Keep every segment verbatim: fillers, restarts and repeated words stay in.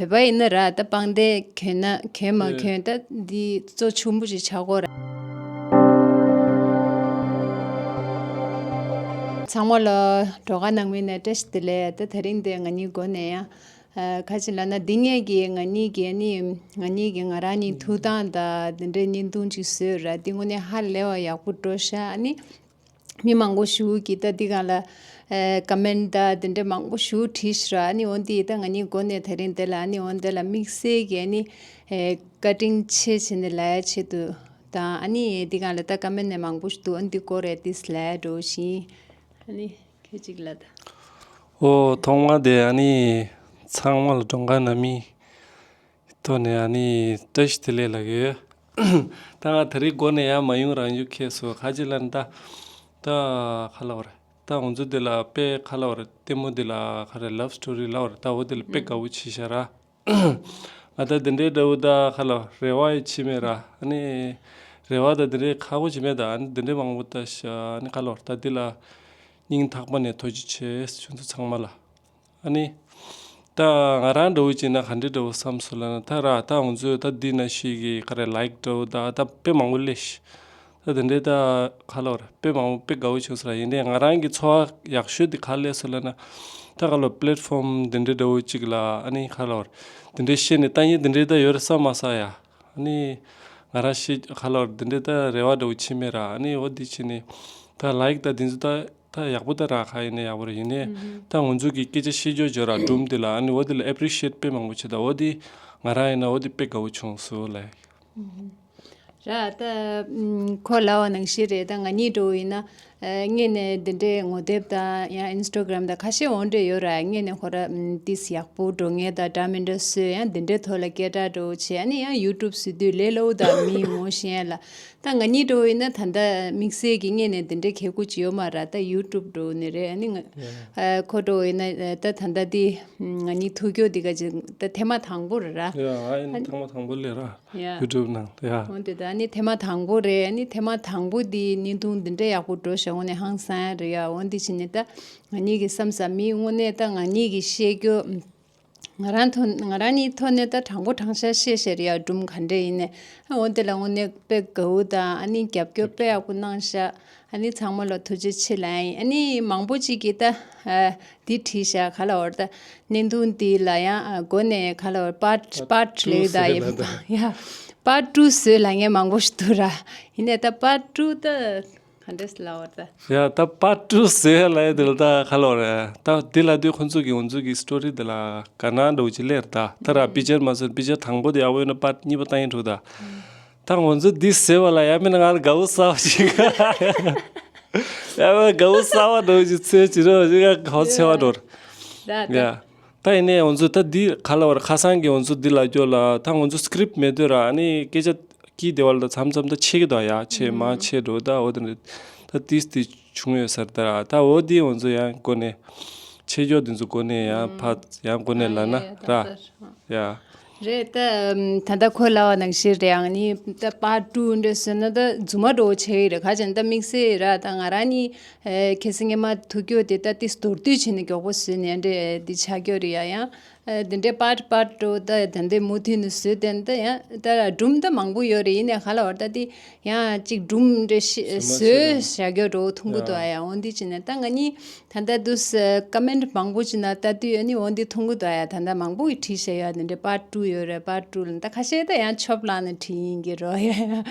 བོད་པ་ཡིན་ན་ར་ད་པང་གདན་གྱོན་ན་གྱོན་མ་གྱོན་ད་འདི་གཙོ་ཆེན་པོ་ཞིག་ཆགས་ཀྱི་ཡོད་ར། ཚང་མ་ལ་སྒྲོལ་དཀར་ནང་མི་ནས་བཀྲ་ཤིས་བདེ་ལེགས། ད་དེ་རིང་འདི་ང་གཉིས་སྒོ་ནས་ཡང་ཨ་ག་ཅི་ལབ་ན་འདི་ངེད་ཀྱི་ང་གཉིས་ཀྱི་ནི་ང་གཉིས་ཀྱི་ང་རང་གཉིས་ཐུགས་དང་ད་འདི་འདྲའི་བརྙན་ཐུང་ཅིག་བཟོས་ར། འདི་དངོས་གནས་ཧ་ལས་པ་ཡག་པོ་འགྲོ་ཤག་ཨ་ནི། མི་མང་པོ་ཞིག་གིས་ད་འདི་སྒང་ལ་ཨ་ཀོ་མེན་ཊི་ད་དེ་འདྲ་མང་པོ་ཞིག་བྲིས་ཤག་ར། ཨ་ནི་འོ་འདི་ད་ང་གཉིས་སྒོ་ནས་དེ་རིང་འདི་ལ་ཨ་ནི་འོ་འདི་ལ་དམིགས་བསལ་གྱི་ཨ་ནི་ཨེ་བཀའ་དྲིན་ཆེ་བྱས་ནས་ལབ་ཡ་ཆེད་དུ་དང་། ཨ་ནི་འདི་སྒང་ལ་ད་ཀོ་མེན་ཊི་ནས་མང་པོ་ཞིག་འདུག་ཨ་འདི་སྐོར་རེ་ཏིས་ལབ་འགྲོ་བཞིན། ཨ་ནི་ཁྱེད་ཅིག་ལ་ད། ཨོ་ཐོག་མ་དེ་ཨ་ནི་ཚང་མ་ལ་སྒྲོལ་དཀར་ནང་མི་ཐོག་ནས་ཨ་ནི་བཀྲ་ཤིས་བདེ་ལེགས་ལབ་ཀྱི་ཡོད། ད་ང་དེ་རིང་སྒོ་ནས་ཡར་མ་ཡོང་རང་ཡུལ་ཁེལ་སོང་། ག་ཅི་ལབ་ན་ད་ད་ག་ལབ་དགོས་རེད། ད་ང་ཚོ་འདི་ལ་དཔེ་ག་ལབ་དགོས་རེད། ལྟད་མོ་འདི་ལ་ག་རེ་ལབ་སི་ཊོ་རི་ལབ་དགོས་རེད། ད་འོ་འདི་ལ་དཔེ་དགའ་པོ་བྱས་ཤག་ར། ང་ད་འདི་འདྲའི་འདྲ་བོ་ད་ག་ལབ་རེ་བ་ཡི་བྱས་མེད་ར། ཨ་ནི་རེ་བ་ད་འདི་འདྲའི་ཁག་པོ་བྱས་མེད། ད་ཨ་ནི་འདི་འདྲའི་མང་པོ་ད་ཤ་ཨ་ནི་ག་ལབ་དགོས་རེད། ད་འདི་ལ་སྙིང་ཐག་པ་ནས་ཐུགས་རྗེ་ཆེ་ཁྱོད་ཚོ་ཚང་མ་ལ། ཨ་ནི། ད་ང་རང་འདྲ་བོ་བྱས་ན་ག་འདྲ་འདྲ་བོ་བསམ་སོང་ལབ་ན་ད་ར་ད་ང་ཚོས་ད་འདི་ན་ཤི་གི་ག་རེ་ལའིཀ་འདྲ་བོ་ད་ད་དཔེ་མང་པོ་སླེབས་ཤག་ད་དེ་འདྲའི་ད་ག་ལབ་དགོས་རེད། དཔེ་མང་པོ་དཔེ་དགའ་བོ་བྱུང་སོང་ར། ཡིན་ནའི་ང་རང་གི་ཚོར་བ་ཡག་ཤོས་དེ་ག་རེ་སླེབས་སོང་ལབ་ན་ད་ག་ལབ་པི་ལེཊ་ཕོམ་འདི་འདྲའི་འདྲ་བོ་ཅིག་ལ་ཨ་ནི་ག་ལབ་དགོས་རེད། འདི་འདྲའི་བཤད་ནས་ལྟ་མཁན་འདི་འདྲའི་ད་ཡོད་རེད་བསམ་མ་སོང་ཡ། ཨ་ནི་ང་རང་ཤི་ག་ལབ་དགོས་རེད། འདི་འདྲའི་ད་རེ་བ་འདྲ་བོ་བྱས་མེད་ར། ཨ་ནི་འོ་འདི་བྱས་ནས་ད་ལའིཀ་ད་འདི་ཚོ་ད། ད་ཡག་པོ་ད་རག་ག་ཡིན་ནའི་ཡག་པོ་རེད། ཡིན་ནའི་ད་ང་ཚོ་གི་སྐད་ཆ་བཤད་རྒྱུ་བརྗོད་ར་སྒྲུང་འདི་ལ་ཨ་ནི་འོ་འདི་ལ་ཨེ་པི་རི་ཤི་ཨེཊ་དཔེ་མང་པོ་བྱེད། ད་འོ་འདི་ང་རང་ཡིན་ན་འོ་འདི་དཔེ་དགའ་བོ་བྱུང་སོང་ལབ། ར་ད་ཁོ་ལབ་པ་ནང་བཞིན་རེད། ད་ང་གཉིས་འདྲ་བོ་ཡིན་ན་ཨ་སྔོན་ནས་འདི་འདྲའི་ངོ་དེབ་དང་ཡང་ཨིན་སི་ཊ་གྷ་རམ་དང་ཁ་ཤས་འོ་འདྲ་ཡོད་ར། སྔོན་ནས་ཁོ་ར་ཏིས་ཡག་པོ་འགྲོ་མཁན་དང་འདྲ་མི་འདྲ་བཟོས། ཡང་འདི་འདྲའི་ཐོག་ལ་སྐད་གྲགས་འགྲོ་བྱས། ཨ་ནི་ཡང་ཡུ་ཊུབ་བཟོ་དུས་ལས་སླ་པོ་དང་མི་ངོ་ཤེས་ཡ་ལ། ད་ང་གཉིས་འདྲ་བོ་ཡིན་ན་ད་ལྟ་དམིགས་བསལ་གྱི་སྔོན་ནས་འདི་འདྲའི་གལ་དགོས་ཅིག་ཡོད་མ་རེད། ད་ཡུ་ཊུབ་འདྲ་བོ་ནས་རེད། ཨ་ནི་ང་ཨ་ཁོ་འདྲ་བོ་ཡིན་ན་ད་ད་ལྟ་འདི་ང་གཉིས་ཐུག་རྒྱུ་འདི་ག་ཅིག་ད་ཐེངས་མ་དང་པོ་རེད་ར། ཡ་ཨ་ཡིན་ཐེངས་མ་དང་པོ་ལས་ར། ཡ་ཡུ་ཊུབ་ནང་ཡ། འོན་ཏེ་ད་ཨ་ནི་ཐེངས་མ་དང་པོ་རེད། ཨ་ནི་ཐེངས་མ་དང་པོ་འདི་བརྙན་ཐུང་འདི་འདྲ་ཡག་པོ་འགྲོ་ཤག་འོ་ནས་ཧང་སང་ཡ་རེད་ཡ། འོ་འདི་བྱས་ནས་ད་ང་གཉིས་ཀྱི་བསམ་ས་མི་དངོས་གནས་ད་ང་གཉིས་ཀྱི་བཤད་རྒྱུ། ང་རང་ཐོག་ང་རང་གཉིས་ཐོག་ནས་ད་དྲང་པོ་དྲང་བཞག་བཤད་བཤད་རེད་ཡ། སྒྲུང་ག་འདྲ་ཡིན་ནའི་ཨ་འོ་དེ་ལ་དངོས་གནས་དཔེ་དགའ་བོ་དང་ཨ་ནི་རྒྱབ་སྐྱོར་དཔེ་ཡག་པོ་གནང་ཤག་ཨ་ནི་ཚང་མ་ལ་ཐུགས་རྗེ་ཆེ་ལབ་ཡིན། ཨ་ནི་མང་པོ་ཅིག་གིས་ད་ཨ་འདི་བྲིས་ཤག་ག་ལབ་དགོས་རེད། ད་བརྙན་ཐུང་འདི་ལ་ཡང་ཨ་འགོ་ནས་ག་ལབ་དགོས་རེད། པཱརཊ་པཱརཊ་ལབ་ད་ཡིན་ཡ། པཱརཊ་ཊུ་བཟོས་ལབ་མཁན་མང་པོ་ཞིག་འདུག་ར། ཡིན་ནའི་ད་པཱརཊ་ཊུ་ད། ག་འདྲས་ལབ་དགོས་རེད་ད། ཡ་ད་པཱརཊ་ཊུ་ཟེར་ལབ་ཡ་དེ་ལ་ད་ག་ལབ་དགོས་རེད། ད་འདི་ལབ་དུས་ཁོང་ཚོ་གི་ང་ཚོ་གི་སི་ཊོ་རི་དེ་ལ་དགའ་སྣང་འདྲ་བོ་ཅིག་སླེབས་རེད་ད། ད་ར་པིག་ཅར་མ་ཟེར་པིག་ཅར་དང་པོ་དེ་ཡག་པོ་ཡོད་ན་པཱརཊ་གཉིས་པ་བཏང་ཡིན་འགྲོ་ད། ད་ང་ཚོ་འདི་ཟེར་བ་ལ་ཡ་མིན་ན་ང་ལ་དགའ་བོ་གསར་པ་ཞིག་ཡ་མིན་དགའ་བོ་གསར་པ་འདྲ་བོ་ཅིག་འཚོལ་ཅི་རོ་ཞིག་ག་ག་བོ་འཚོལ་བ་འགྲོ་ར། ད་ད། ཡ། ད་ཡིན་ནའི་ང་ཚོ་ད་འདི་ག་ལབ་དགོས་རེད། ཁ་སང་གི་ང་ཚོ་འདི་ལབ་རྒྱུ་ལ་ད་ང་ཚོ་སི་ཀི་རིབ་མེད་དུས་ར། ཨ་ནི་སྐད་ཆ་སྐྱིད་བདེ་བ་ལ་ད་མཚམས་མཚམས་ད་ཆད་ཀྱི་འདུག་ཡ། ཆད་མ་ཆད་འགྲོ་ད་འོ་དེ་འདྲ་ད་ཏིས་ཏི་བྱུང་ཡོད་ས་རེད་ད་ར། ད་འོ་འདི་ང་ཚོ་ཡང་སྒོ་ནས་ཆད་འཇོག་འདི་ཚོ་སྒོ་ནས་ཡང་ཕ་ཡང་སྒོ་ནས་ལབ་ན་ར། ཡ། རེད་ད། ད་ལྟ་ཁོས་ལབ་པ་ནང་བཞིན་རེད། ཨ་ནི་ད་པཱརཊ་ཊུ་འདྲ་བཟོས་ན་ད་རྫུན་མ་འདྲ་བོ་ཆགས་ཀྱི་རེད། ག་ཅི་ན་ད་དམིགས་བསལ་ར་ད་ང་རང་གཉིས་ཨེ་ཁ་སང་སྔོན་མ་ཐུག་རྒྱུ་དེ་ད་ཏིས་མདོར་བསྡུས་བྱས་ནས་མགྱོགས་པོ་བཟོས་ནས་འདྲ་འདི་ཆགས་རྒྱུ་རེད་ཡ། ཡང་ཨེ་འདི་འདྲའི་པཱརཊ་པཱརཊ་འདྲ་བོ་ད་ད་འདི་མུ་མཐུད་ནས་བཟོས་དེ་ད་ཡང་ད་སྒྲུང་ད་མང་པོ་ཡོད་རེད། ཡིན་ནའི་ག་ལབ་དགོས་རེད། ད་དེ་ཡང་གཅིག་སྒྲུང་འདྲ་ཞིག་བཟོས་བཞག་རྒྱུ་འདྲ་བོ་མཐོང་གི་འདུག་ཡ། འོ་འདི་བྱས་ནས་ད་ང་གཉིས། ད་ལྟ་འདུག་སེ་ཀོ་མེན་ཊི་མང་པོ་ཅིག་ན་ལྟ་དུས་ཨ་ནི་འོ་འདི་མཐོང་གི་འདུག་ཡ། ད་ལྟ་མང་པོ་ཡིས་བྲིས་བཞག་ཡོད། འདི་འདྲའི་པཱརཊ་ཊུ་ཡོད་རེད། པཱརཊ་ཊུ་ལ་ད་ཁ་ཤས་ད་ཡང་ཆོབ་ལངས་ནས་བྲིས་ཡིན་གྱི་རོ། ཡ།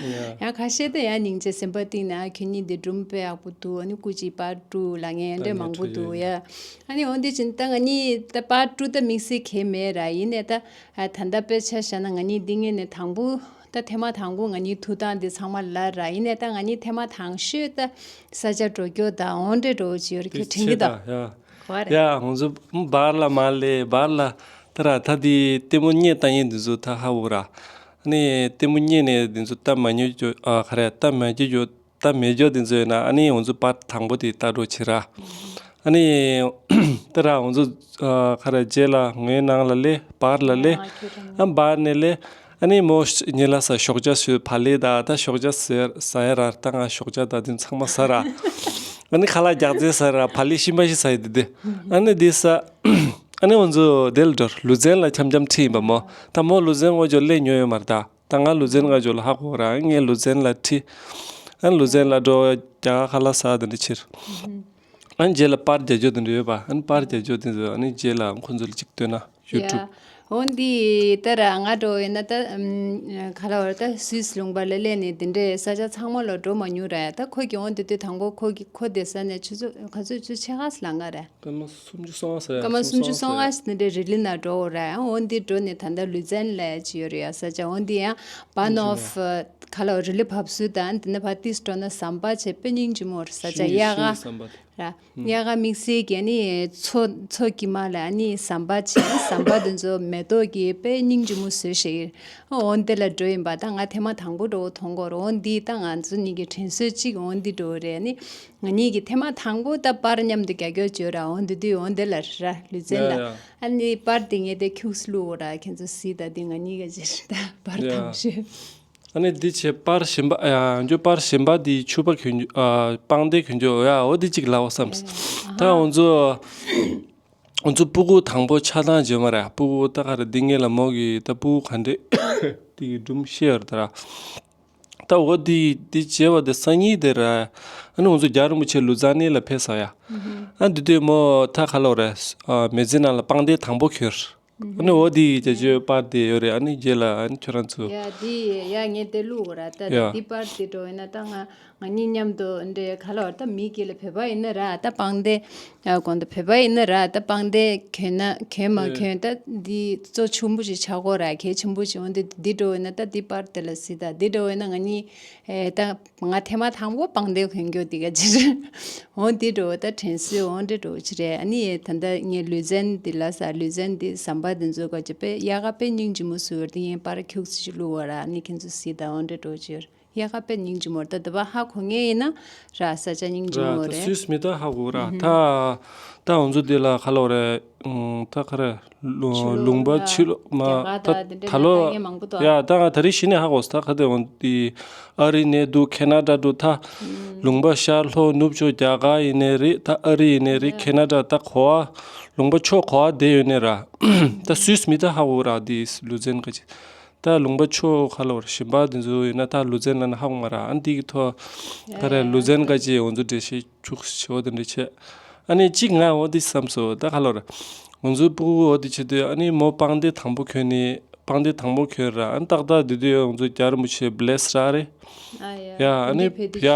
ཡང་ཁ་ཤས་ད་ཡང་སྙིང་རྗེ་སེམས་པ་གཏིང་ནས་ཨ་ཁྱོད་གཉིས་འདི་སྒྲུང་དཔེ་ཡག་པོ་འདུག་ཨ་ནི་སྐུ་མཁྱེན། པཱརཊ་ཊུ་ལབ་མཁན་འདྲ་མང་པོ་འདུག་ཡ། ཨ་ནི་འོ་འདི་བྱས་ད་ང་གཉིས་ད་པཱརཊ་ཊུ་ད་དམིགས་བསལ་གང་ཡང་མེད་ར། ཡིན་ནའི་ད་ད་ལྟ་དཔེ་ཆ་བཞག་ན་ང་གཉིས་འདི་ངོས་ནས་དང་པོ། ད་ཐེངས་མ་དང་པོ་ང་གཉིས་ཐུག་སྟངས་འདི་ཚང་མ་ལབ་ར། ཡིན་ནའི་ད་ང་གཉིས་ཐེངས་མ་དང་ཤོས་ད་ས་ཆ་འགྲོ་རྒྱུ་དང་འོ་འདྲ་འདྲ་བོ་ཅིག་ཡོད་རེད། ཁྱོད་དྲན་གྱི་འདུག་ཡ། གོ་བ་རེད། ཡ་ང་ཚོ་བར་ལ་མ་སླེབས་བར་ལ་ད་ར་ད་འདི་ལྟད་མོ་བརྙན་ལྟ་མཁན་འདི་ཚོ་ད་ཧ་གོ་ར། ཨ་ནི་ལྟད་མོ་བརྙན་ནས་འདི་ཚོ་ལྟ་མ་མྱོང་རྒྱུ་ཨ་ག་རེ་ལྟ་མ་མྱོང་རྒྱུ་ལྟ་མེད་རྒྱུ་འདི་ཚོ་ཡོད་ན་ཨ་ནི་ང་ཚོ་པཱརཊ་དང་པོ་དེ་ལྟ་རོགས་བྱེད་ར། ཨ་ནི་ད་ར་ང་ཚོ་ཨ་ག་རེ་རྗེས་ལ་ངའི་ནང་ལ་སླེབས་བར་ལ་སླེབས། ཨ་བར་ནས་སླེབས། ཨ་ནི་མོ་ཉི་ལ་ས་ཞོགས་ཇ་བཟོས། བག་ལེབ་དང་ད་ཞོགས་ཇ་ཟ་ཟ་ཡ་ར། ད་ང་ཞོགས་ཇ་དང་དེ་ཚང་མ་ཟ་ར། ཨ་ནི་ཁ་ལག་རྒྱག་རྫས་ཟ་ར། བག་ལེབ་ཤི་མ་ཤི་ཟ་ཡི་དེ་དེ། ཨ་ནི་དེ་ཟ། ཨ་ནི་ང་ཚོ་དེ་ལ་འགྲོ། ལུ་ཙན་ལ་འཆམ་འཆམ་ཁྲིད་ཡིན་པ་མོ། ད་མོ་ལུ་ཙན་ངོ་ཅོག་སླེབས་མྱོང་ཡོད་མ་རེད་ད། ད་ང་ལུ་ཙན་ངོ་ཅོག་ལ་ཧ་གོ་ར། ངས་ལུ་ཙན་ལ་ཁྲིད། ཨ་ནི་ལུ་ཙན་ལ་འགྲོ། རྒྱ་གར་ཁ་ལག་ཟ་དེ་འདྲ་ཕྱིར། ཨ་ནི་རྗེས་ལ་པར་རྒྱག་རྒྱུ་དེ་འདྲ་ཡོད་པ། ཨ་ནི་པར་རྒྱག་རྒྱུ་དེ་ཚོ་ཨ་ནི་རྗེས་ལ་ཁོང་ཚོ་ལ་གཅིག་སྟོན་ན་ཡུ་ཊུབ། ཡ། འོ་འདི་ལྟར་ང་འགྲོ་ཡིན་ན་ད་ཨམ་ག་ལ་བར་ད་སུད་སི་ལུང་པ་ལ་སླེབས་ནས་དེ་འདྲའི་ས་ཆ་ཚང་མ་ལ་འགྲོ་མ་མྱོང་ར། ད་ཁོ་གི་འོ་འདི་དུས་དང་པོ་ཁོ་གི་ཁོ་བསྡད་ས་ནས་ཆུ་ཚོད་ག་ཚོད་ཆུ་ཚོད་ཕྱེད་ཀ་ཙམ་ལང་ག་ར། སྐར་མ་སུམ་ཅུ་སོ་ལྔ་ཟེར་ཡ། སྐར་མ་སུམ་ཅུ་སོ་ལྔ་ཞིག་འདི་འདྲའི་རི་ལི་ན་འགྲོ་འོ་ར། འོ་འདི་འགྲོ་ནས་ད་ལྟ་ལུ་ཙན་ལ་ཅི་ཡོད་རེད་ཡ། ས་ཆ་འོ་འདི་ཡང་བ་ནོབ་ག་ལ་རི་ལི་བབས་སུ་དང་དེ་ནས་ཕར་ཏིས་འགྲོ་ན་ཟམ་པ་བྱས་དཔེ་སྙིང་རྗེ་མོ་རེད། ས་ཆ་ཤིང་གི་གཡག་ཤིང་གི་ཟམ་པ་དེ། ར། དམྱལ་ཁ་དམིགས་བསལ་གྱི་ཨ་ནི་མཚོ་མཚོ་དཀྱིལ་མ་ལ་ཨ་ནི་ཟམ་པ་བྱས། ཟམ་པ་དེ་ཚོ་མེ་ཏོག་གིས་དཔེ་སྙིང་རྗེ་མོ་བཟོས་ཤག་འོ་འདི་ལ་འགྲོ་ཡིན་པ། ད་ང་ཐེངས་མ་དང་པོ་འགྲོ་མཐོང་གོ་ར། འོ་འདི་ད་ང་ཚོ་གཉིས་ཀྱི་དྲན་གསོ་གཅིག་འོ་འདི་འགྲོ་རེད། ཨ་ནི་ང་གཉིས་ཀྱི་ཐེངས་མ་དང་པོ་ད་པར་མཉམ་དུ་རྒྱག་རྒྱུ་བྱོས་ར། འོ་འདི་དུས་འོ་འདི་ལ་ར་ལུ་ཙན་ལ། ཡ་ཡ། ཨ་ནི་པར་དེ་ངས་དེ་ཁྱུགས་བླུགས་འོ་ར། ཁྱེད་ཚོ་གཟིགས་ད། དེ་ང་གཉིས་ཀ་ཅིག་ད་པར་ཡ། དང་ཤོས། ཨ་ནི་འདི་བྱས་པར་གཞན་པ། ཡང་འཇོ་པར་གཞན་པ་འདི་ཕྱུ་པ་གྱོན་རྒྱུ། ཨ་པང་གདན་གྱོན་རྒྱུ། ཡ་འོ་འདི་གཅིག་ལབ་བསམས། ད་ང་ཚོ་ང་ཚོ་སྤུ་གུ་དང་པོ་ཆགས་སྟངས་བརྗོད་མ་ར། སྤུ་གུ་ད་ག་རེ་འདི་ངེད་ལ་མོ་གི་ད་སྤུ་གུ་ག་འདྲས་དེ་གི་སྒྲུང་བཤད་ཡོད་རེད་ད་ར། ད་འོ་འདི་འདི་བྱས་པ་དེ་སང་ཉིན་དེ་ར། ཨ་ནི་ང་ཚོ་རྒྱལ་བ་རིན་པོ་ཆེ་ལུ་ཙན་ནི་ལ་ཕེབས་ས་ཡ། ཨ་འདི་དུས་མོ་ད་ག་ལོ་རེད། ཨ་མི་ཚེ་ནང་ལ་པང་གདན་དང་པོ་གྱོན། ཨ་ནི་འོ་དེ་ཡི་བྱ་སྤྱོད་པར་དེ་ཡོད་རེད། ཨ་ནི་རྗེས་ལ་ཨ་ནི་ཁྱོད་རང་ཚོ། ཡ་དེ་ཡ་ངས་དེ་བླུགས་ར། ད་ཡ། དེ་པར་དེ་འགྲོ་ཡིན་ན་ད་ང་ང་གཉིས་མཉམ་དུ་འདྲེ་ག་ལ་བར་ད་མི་སྐྱིད་ལ་བོད་པ་ཡིན་ན་ར། ད་པང་དེ་ཡ་གོང་དུ་བོད་པ་ཡིན་ན་ར། ད་པང་དེ་གྱོན་ན་གྱོན་མ་གྱོན་ད་འདི་གཙོ་ཆེན་པོ་ཞིག་ཆགས་གོ་ར། གལ་ཆེན་པོ་ཞིག་འོན་ཏེ་འདི་འགྲོ་ཡིན་ན་ད་འདི་པར་དེ་ལ་སྲིད། ད་འདི་འགྲོ་ཡིན་ན་ང་གཉིས་ཨེ་ད། ང་ཐེངས་མ་དང་པོ་པང་གདན་གྱོན་རྒྱུ་དེ་ག་ཅིག་རེད། འོ་འདི་འགྲོ་ད་དྲན་གསོ་འོ་འདྲ་འགྲོ་ཅི་རེད། ཨ་ནི་ད་ལྟ་ངས་ལུས་རྩལ་འདི་ལ་ས་ལུས་རྩལ་འདི་ཟམ་པ་འདི་ཚོ་ག་ཅི་དཔེ་ཡག་ག་དཔེ་སྙིང་རྗེ་མོ་བཟོས་ཡོད་རེད། ངས་པར་ཁྱུག་ཙམ་ཞིག་བླུགས་པ་ར། ཨ་ནི་ཁྱེད་ཚོ་གཟིགས་དང་འོ་འདྲ་འགྲོ་ཅི་ཡོད་ཡག་ག་དཔེ་སྙིང་རྗེ་མོ་རེད། ད་འདི་པ་ཧ་གོ་ངེས་ཡིན་ན་ར་ས་ཆ་སྙིང་རྗེ་མོ་ར་ད་རེད། སུད་སི་མི་ད་ཧ་གོ་ར། ད་ད་འོ་ཚོ་འདི་ལ་ག་ལོ་རེད། ད་ག་རེ། ལུང་ད་ག་རེ། ལུང་ཕྱི་ལུང་ལུང་པ་ཕྱི་ལུང་མ་རྒྱ་གར་ད་དང་དེ་འདྲ་ད་ལོ་ད་ངས་མང་པོ་འདུག་ཡ། ད་ང་ད་རེས་གཞི་ནས་ཧ་གོ་ས། ད་ག་དེ་འོང་དེ་ཨ་རི་ནས་འདུག་ཁེ་ན་ཌ་འདུག་ད་ལུང་པ་ཤར་ལྷོ་ནུབ་ཕྱོགས། རྒྱ་གར་ཡིན་ནའི་རེད། ད་ཨ་རི་ཡིན་ནའི་རེད། ཡ་ཁེ་ན་ཌ། ད་གོ་བ་ལུང་པ་ཕྱོགས་གོ་བ་དེ་ཡོད་ནའི་ར། ད་སུད་སི་མི་ད་ཧ་གོ་ར། དེ་ལུ་ཙན་ག་ཅི། ད་ལུང་པ་ཕྱོགས་ག་ལོ་ར་གཞན་པ་དེ་ཚོ་ཡིན་ན་ད་ལུ་ཙན་ལ་ན་ཧ་གོ་མ་ར། ཨ་འདི་གི་ཐོག་ག་རེ་ལུ་ཙན་ག་ཅི་འོང་ཚོ་འགྲེལ་བཤད། ཕྱུགས་ཆེ་བ་དེ་འདྲ་བྱས། ཨ་ནི་གཅིག་ང་འོ་དེ་བསམ་སོང་། ད་ག་ལོ་ར། ང་ཚོའི་སྤུ་གུ་འོ་དེ་བྱེད་དུས་ཨ་ནི་མོ་པང་གདན་དང་པོ་གྱོན་ནི། པང་གདན་དང་པོ་གྱོན་ར། ཨ་ནི་ཏག་ཏག་དེ་དུས་ང་ཚོ་རྒྱལ་བ་རིན་པོ་ཆེ་བྷེ་ལེ་སི་རག་རེད། ཨ་ཡ། ཡ་ཨ་ནི་ཡ་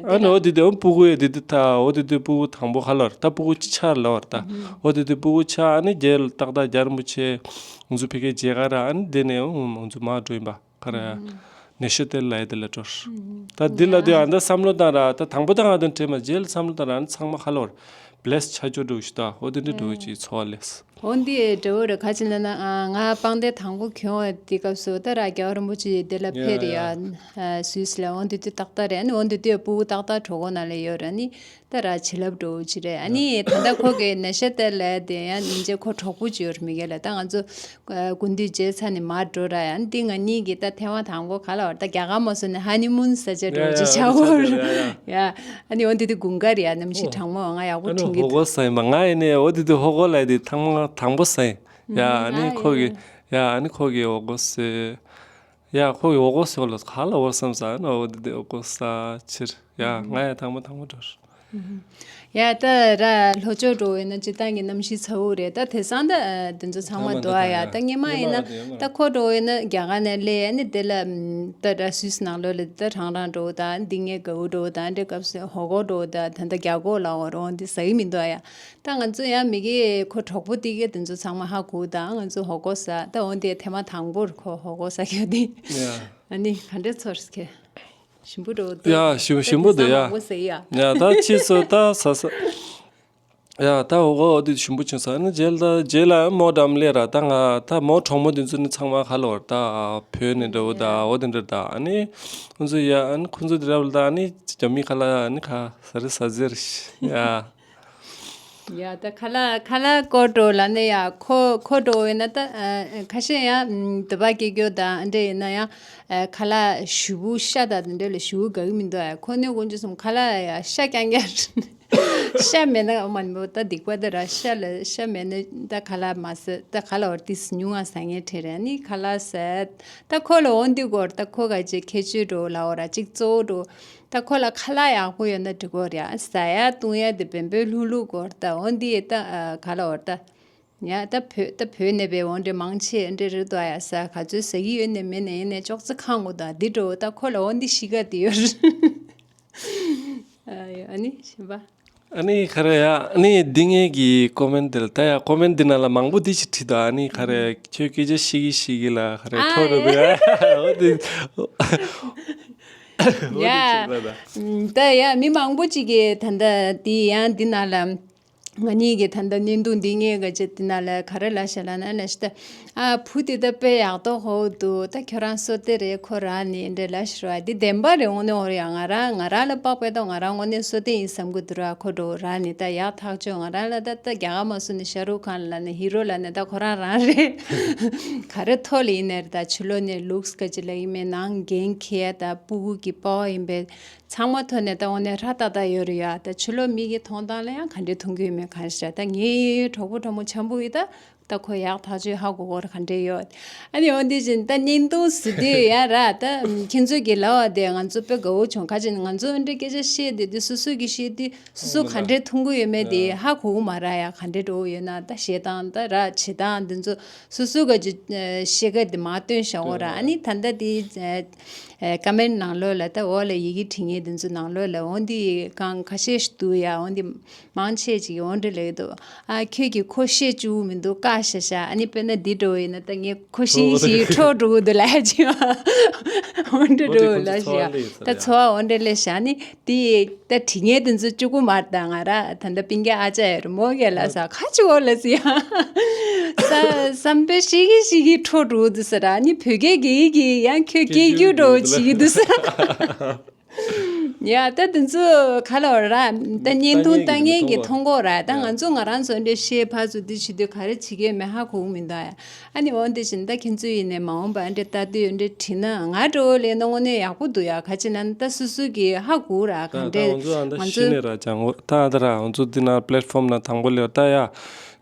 ཨ་ནི་འོ་དེ་དུས་ཨ་སྤུ་གུ་ཡ་དེ་དུས་ད་འོ་དེ་དུས་སྤུ་གུ་དང་པོ་ག་ལོ་ར། ད་སྤུ་གུ་གཅིག་ཆགས་ལ་བར་ད། འོ་དེ་དུས་སྤུ་གུ་ཆགས། ཨ་ནི་རྗེས་ལ་ཏག་ཏག་རྒྱལ་བ་རིན་པོ་ཆེ་ང་ཚོ་ཕ་གིར་མཇལ་ག་ར། ཨ་ནི་དེ་ནས་ང་ཚོ་མར་འགྲོ་ཡིན་པ། ག་རེ། ནེ་ཤོ་ཏེལ་ལ་ཡ་དེ་ལ་འགྲོ། ད་འདི་ལ་དེ་ཨ་འདྲ་བསམ་བློ་བཏང་ར། ད་དང་པོ་དང་ང་དང་འདྲེས་མ་རྗེས་ལ་བསམ་བློ་བཏང་ར། ཨ་ནི་ཚང་མ་ཧ་ལོ་ར་བྷེ་ལེ་སི་ཆ་ཅོ་འགྲོ་ཞིག་ད་འོ་དེ་འདྲ་འགྲོ་ཅིག་ཚོར་བ་ལེས། འོ་འདི་འདྲ་བོ་རེད། ག་ཅི་ལ་ན་ང་པང་གདན་དང་པོ་གྱོན་པ་དེ་སྐབས་སུ་ད་ར་རྒྱལ་བ་རིན་པོ་ཆེ་དེ་ལ་ཕེབས་རེད་ཡ། སུད་སི་ལ། འོ་འདི་དུས་ཏག་ཏག་རེད། ཨ་ནི་འོ་འདི་དུས་སྤུ་གུ་ཏག་ཏག་གྲོད་ཁོག་ནང་ལ་ཡོད་ར། ཨ་ནི། ད་ར་བྱིན་རླབས་འགྲོ་ཅི་རེད། ཨ་ནི་ད་ལྟ་ཁོ་གི་ནེ་ཤོ་ཏེལ་ལ་དེ་ཡང་སྙིང་རྗེ་ཁོ་གྲོགས་པོ་ཅིག་ཡོད་རེད་མི་སྒེར་ལ། ད་ང་ཚོ་དགུན་དུས་བརྗེས་ཚར་ནས་མར་འགྲོ་ར། ཡ་འདི་ང་གཉིས་ཀྱི་ད་ཐེངས་མ་དང་པོ་ག་ལ་བར་ད་རྒྱ་གར་མ་སོང་ནས་ཧ་ནི་མུན་ས་ཆ་འགྲོ་ཅི་ཆ་བོར་ཡ། ཨ་ནི་འོ་འདི་དུས་དགུན་ཁ་རེད་ཡ། གནམ་གཤིས་གྲང་མོ། ང་ཡག་པོ་ཨ་ནི་དྲན་གི་ཧོ་གོ་ས་ཡིན་པ། ང་ཡིན་ནས་འོ་འདི་དུས་ཧོ་གོ་ལ་དེ་ཐེངས་མ་དང་པོ་ས་ཡིན་ཡ། ཨ་ནི་ཁོ་གི་ཡ་ཨ་ནི་ཁོ་གི་ཧོ་གོ་ས་ཡ། ཁོ་གི་འོ་གོ་ས་ལ་ག་ལ་བར་བསམ་ས་ཨ་ནི་འོ་འདི་དུས་ཧོ་གོ་ས་ཕྱིར། ཡ་ང་ཡ་ཐེངས་མ་དང་པོ་འགྲོ། ཡ་ད་ར་ལྷོ་ཕྱོགས་འགྲོ་བས་ན་སྤྱིར་བཏང་གི་གནམ་གཤིས་ཚ་བོ་རེད། ད་དེང་སང་ད་དེ་ཚོ་ཚང་མ་འདུག་ཨ། ཡ་ད་སྔོན་མ་ཡིན་ན་ད་ཁོ་འགྲོ་བས་ན་རྒྱ་གར་ནས་སླེབས། ཨ་ནི་དེ་ལ་ད་ར་སུད་སི་ནང་ལོགས་ལ་ད་རང་རང་འགྲོ་ད་འདི་ངའི་དགའ་བོ་འགྲོ་ད་འདྲ་སྐབས་སུ་ཧོ་གོ་འགྲོ་ད་ད་ད་རྒྱ་གོ་ལ་འོ་རོང་འདི་ཟ་གི་མི་འདུག་ཨ། ཡ་ད་ང་ཚོ་ཡ་མི་གི་ཁོ་གྲོགས་པོ་དེ་གི་དེ་ཚོ་ཚང་མ་ཧ་གོ་ད་ང་ཚོ་ཧོ་གོ་ཟ། ད་འོ་འདི་ཐེངས་མ་དང་པོར་ཁོ་ཧོ་གོ་ཟ་གི་འདི། ཨ་ནི་ག་འདྲ་ཚོར་སྐྱེ། ཞིམ་པོ་འགྲོ་འདུག་ཡ་ཞིམ་ཞིམ་པོ་འདུག་ཡ། མང་པོ་ཟེར་ཡ། ཡ་ད་ཕྱིས་སུ་ད་ཟ་ཟ། ཡ་ད་འོ་གོ་འོ་དེ་ཞིམ་པོ་བྱུང་ས་ནི་རྗེས་ལ་རྗེས་ལ་མོ་འགྲམ་ལས་ར། ད་ང་ད་མོ་གྲོགས་མོ་དེ་ཚོ་ནི་ཚང་མ་ཁ་ལོར་ད་བོད་ནས་འདྲ་བོ་ད་འོ་དེ་འདྲ་ད། ཨ་ནི་ཁོང་ཚོ་ཡ་ཨ་ནི་ཁོང་ཚོ་དེ་ར་བ་ལ་ད་ཨ་ནི་རྒྱ་མི་ཁ་ལ་ཨ་ནི་ཁ་ཟ་རི་ཟ་ཟེར་ཡ། ཡ་ད་ཁ་ལག་ཁ་ལག་སྐོར་འགྲོ་ལ་ནི་ཡ་ཁོ་ཁོ་འགྲོ་ཡོད་ན་ད་ཨ་ཁ་ཤས་ཡ་འདི་པ་སྐྱེ་རྒྱུ་ད་འདྲ་ཡིན་ན་ཡང་ཨ་ཁ་ལག་ཞུ་བུ་ཤ་ད་དེ་འདྲ་ལ་ཞུ་བུ་དགའ་གི་མི་འདུག་ཨ་ཁོ་ནི་དཀོན་མཆོག་གསུམ་ཁ་ལག་ཡ་ཤ་རྐྱང་རྐྱང་ ཤ་མེད་ན་མ་ནི་ད་སྡིག་པ་ད་ར། ཤ་ལ་ཤ་མེད་ན་ད་ཁ་ལག་མ་ཟ། ད་ཁ་ལག་འོར་ཏིས་ཉུང་ང་ཟ་ངེས་ཁྲེ་རེ་ནི་ཁ་ལག་ཟ། ད་ཁོ་ལ་འོན་ཏི་གོར་ད་ཁོ་ག་ཅེ་ཁེ་ཆུ་འགྲོ་ལ་འོ་ར་ཅིག་གཙོ་བོ་འགྲོ། ད་ཁོ་ལ་ཁ་ལག་ཡག་པོ་ཡོད་ན་འགྲིག་གོ་ར། ཟ་ཡ་བཏུང་ཡ་དེ་བེམ་པོའི་ལྷུག་ལྷུག་གོར་ད་འོན་ཏི་ད་ཁ་ལག་འོར་ད། ཡ་ད་བོད་ད་བོད་ནས་པའི་འོན་ཏེ་མང་ཆེ་འདྲེ་རེད་དོ། ཡ་ཟ་ག་ཚོད་ཟ་གི་ཡོད་ནས་མེད་ནས་ཡིན་ནས་ཅོག་ཙེ་ཁང་གོ་ད་འདི་འགྲོ་ད་ཁོ་ལ་འོན་ཏི་ཤི་ག་དེ་ཡོད། ཨ་ཡོ་ཨ་ནི་ཤི་བ། ཨ་ནི་ཁ་རེ་ཡ། ཨ་ནི་འདི་ངེད་ཀྱི་ཀོ་མེན་འདི་ལ་ད་ཡ། ཀོ་མེན་འདི་ན་ལ་མང་པོ་འདི་ཞིག་བྲིས་དང་། ཨ་ནི་ཁ་རེ་ཁྱོད་སྐད་ཆ་ཤི་གི་ཤི་གི་ལ་ཁ་རེ་ཨ་ཁྲོ་རུ་ཡ་འོ་དེ་འོ་དེ་ཡ་ཅིག་ལ་ད། ད་ཡ་མི་མང་པོ་ཅིག་གིས་ད་ལྟ་འདི་ཡང་འདི་ན་ལ་ང་གཉིས་ཀྱི་ད་ལྟ་བརྙན་ཐུང་འདི་ངེད་ཀྱི་འདི་ན་ལ་ག་རེ་ལ་ཤ་ལ་ན་ལ་ཤི་ད། ཨ་བུ་དེ་ད་དཔེ་ཡག་ཏོ་ཧོ་འདུག་ད་ཁྱོད་རང་སོ་ཏེ་རེད་ཁོ་ར་ནི་འདྲེ་ལ་ཤི་ར་འདི་བདེན་པ་རེད། འོ་ནི་འོ་རེད་ཡ། ང་རང་ང་རང་ལ་དཔག་པའི་ཏོ་ང་རང་དངོས་གནས་སོ་ཏེ་ཡིན་བསམ་གི་འདུག་ར། ཁོ་འགྲོ་ར་ནི་ད་ཡག་ཐག་ཆོད། ང་རང་ལ་ད་ད་རྒྱ་གར་མ་སུ་ནི་ཤ་རུག་ཁན་ལ་ནི་ཧི་རོ་ལ་ནི་ད་ཁོ་རང་རང་རེད། ག་རེ་ཐོ་ལ་ཡིན་ནའི་རེད། ད་ཕྱི་ལོགས་ནས་ལུགས་ག་ཅི་ལ་ཡིན་མེད་ནང་འགན་ཁེ་ད་སྤུ་གུ་གི་པོ་ཡིན་པའི་ཚང་མ་ཐོ་ནས་ད་འོ་ནས་ར་ཏག་ཏག་ཡོད་རེད་ཡ། ད་ཕྱི་ལོགས་མི་གི་མཐོང་སྟངས་ལ་ཡང་ག་འདྲས་མཐོང་གི་ཡོད་མེད་ག་རེ་ཤ་ད་ངའི་གྲོགས་པོ་གྲོགས་མོ་འཆམ་པོ་ཡིན་ད། ད་ཁོ་ཡག་ཐག་ཆོད་ཧ་གོ་གོ་ར་ག་འདྲས་ཡོད། ཨ་ནི་འོ་འདི་བཞིན་ད་བརྙན་ཐུང་ཟེར་དུས་ཡ་ར་ད་ཁྱེད་ཚོས་ཀྱི་ལབ་པ་དེ་ང་ཚོ་དཔེ་དགའ་བོ་བྱུང་། ག་ཅི་ནི་ང་ཚོ་འདྲ་སྐད་ཆ་བཤད་དེ་དེ་སོ་སོ་གི་བཤད་དུས་སོ་སོ་ག་འདྲས་མཐོང་གི་ཡོད་མེད་དེ་ཧ་གོ་གི་མ་ར་ཡ། ག་འདྲས་འགྲོ་གི་ཡོད་ན་ད་བཤད་སྟངས་ད་ར་བྱེད་སྟངས་འདི་ཚོ་སོ་སོ་ག་ཅི་ཤེས་ཀ་དེ་མ་སྟོན་བཞག་འོ་ར། ཨ་ནི་ད་ལྟ་དེ་ཀ་མེན་ནང་ལོགས་ལ་ད་འོག་ལ་ཡི་གེ་བྲིས་མཁན་དེ་ཚོ་ནང་ལོགས་ལ་འོ་འདི་གང་ཁ་ཤས་ཤིག་འདུག་ཡ། འོ་འདི་མང་ཆེ་ཅིག་འོ་འདྲ་ལབ་འདུག་ཨ་ཁྱོད་ཀྱིས་ཁོ་བཤད་བཅུག་མི་འདུག་བཀག་ཤ་ཤ། ཨ་ནི་དཔེར་ན་འདི་འགྲོ་ཡིན་ན་ད་ངས་ཁོ་ཤི་ཤི་འཕྲོ་འགྲོ་གི་འདུག་ལབ་ཅིག་འོ་འདྲ་འགྲོ་ལབ་ཤ། ད་ཚོ་བ་འོ་འདྲ་ལས་ཤ་ནི། དེ་ད་བྲིས་མཁན་དེ་ཚོ་གཅིག་པུ་མ་རེད་ད། ང་ར་ད་ལྟ་སྤུན་ཀྱག་ཨ་ཅག་ཡོད་རེད་མོ་གས་ལ་ས་ཁ་ཆུ་འོ་ལ་ཟི་ཡ། ས་བསམ་པའི་ཤི་གི་ཤི་གི་འཕྲོ་འགྲོ་འདུག་ཟེར་ར་ནི་བོད་སྐད་གི་གི་ཡང་ཁྱོད་སྐད་རྒྱུ་འགྲོ་བྱེད་གི་འདུག་ཟེར། ཡ་ད་དེ་ཚོ་ག་ལ་བར་ར་ད་བརྙན་ཐུང་ལྟ་མཁན་གྱི་མཐོང་གོ་ར། ད་ང་ཚོ་ང་རང་ཚོ་འདྲ་ཤེས་ཕ་ཚོ་འདི་བྱེད་དུས་ག་རེ་བྱེད་ཀྱི་མེད་ཧ་གོ་གི་མི་འདུག་ཨ། ཨ་ནི་འོ་འདི་བཞིན་ད་ཁྱེད་ཚོ་ཡིན་ནས་མ་འོངས་པ་འདྲ་ལྟ་དུས་འདྲ་བྲིས་ན་ང་འགྲོ་ལས་ན་དངོས་གནས་ཡག་པོ་འདུག་ཡ། ག་ཅི་ན་ད་སོ་སོ་གི་ཧ་གོ་ར་ག་ད་འདྲ་ང་ཚོ་ཨ་ད་ང་ཤི་ཚོ་ནས་ར་ཅང་འོ་ད་ཨ་ད་ར་ང་ཚོ་འདི་ན་པི་ལེ་ཊི་ཕོམ་ན་དང་པོ་ལས་ད་ཡ་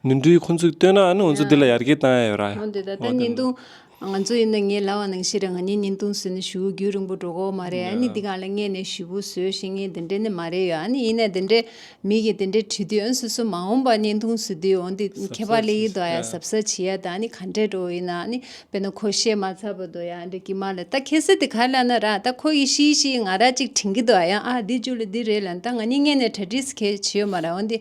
ནི་འདྲུའི་ཁོ་ཚོས་བཏོན་ན་ཨ་ནི་ང་ཚོ་འདི་ལ་ཡར་རྒྱས་བཏང་ཡ་ཡོད་ར། འོ་འདི་ད་ད་འོ་དེ་བརྙན་ཐུང་ང་ཚོ་ཡིན་ན་ངས་ལབ་པ་ནང་བཞིན་རེད། ང་གཉིས་བརྙན་ཐུང་བཟོས་ནས་ཞེ་པོ་རྒྱུན་རིང་པོ་འགྲོ་གི་ཡོད་མ་རེད། ཨ་ནི་འདི་གང་ལ་སྔས་ནས་ཞེ་པོ་བཟོས་ཤེས་མཁན་དེ་འདྲ་ནི་མ་རེད་ཡོད། ཨ་ནི་ཡིན་ན་དེ་འདྲ་མི་གིས་དེ་འདྲ་བྲིས་དུས་ཨ་སོ་སོ་མ་འོངས་པ་བརྙན་ཐུང་བཟོ་དུས་འོ་འདི་ཁྱད་པར་སླེབས་ཀྱི་འདུག་ཡ། གཟབ་གཟབ་བྱེད་ཡ་ད། ཨ་ནི་ག་འདྲ་འགྲོ་ཡིན་ན་ཨ་ནི་དཔེར་ན་ཁོ་བཤད་མ་ཚར་བ་འདུག་ཡ། འདྲ་ཀྱི་མ་ལ་ད་ཁྱད་གསོད་དེ་ག་ལ་ན་ར་ད་ཁོ་ཡི་ཤི་ཤི་ང་ར་ཅིག་དྲན་གྱི་འདུག་ཡ། ཨ་འདི་རྒྱུ་ལ་འདི་རེད་ལ་ད་ང་གཉིས་སྔས་ནས་གྲ་སྒྲིག་གས་བྱས་ཡོད་མ་ར། འོ་འདི་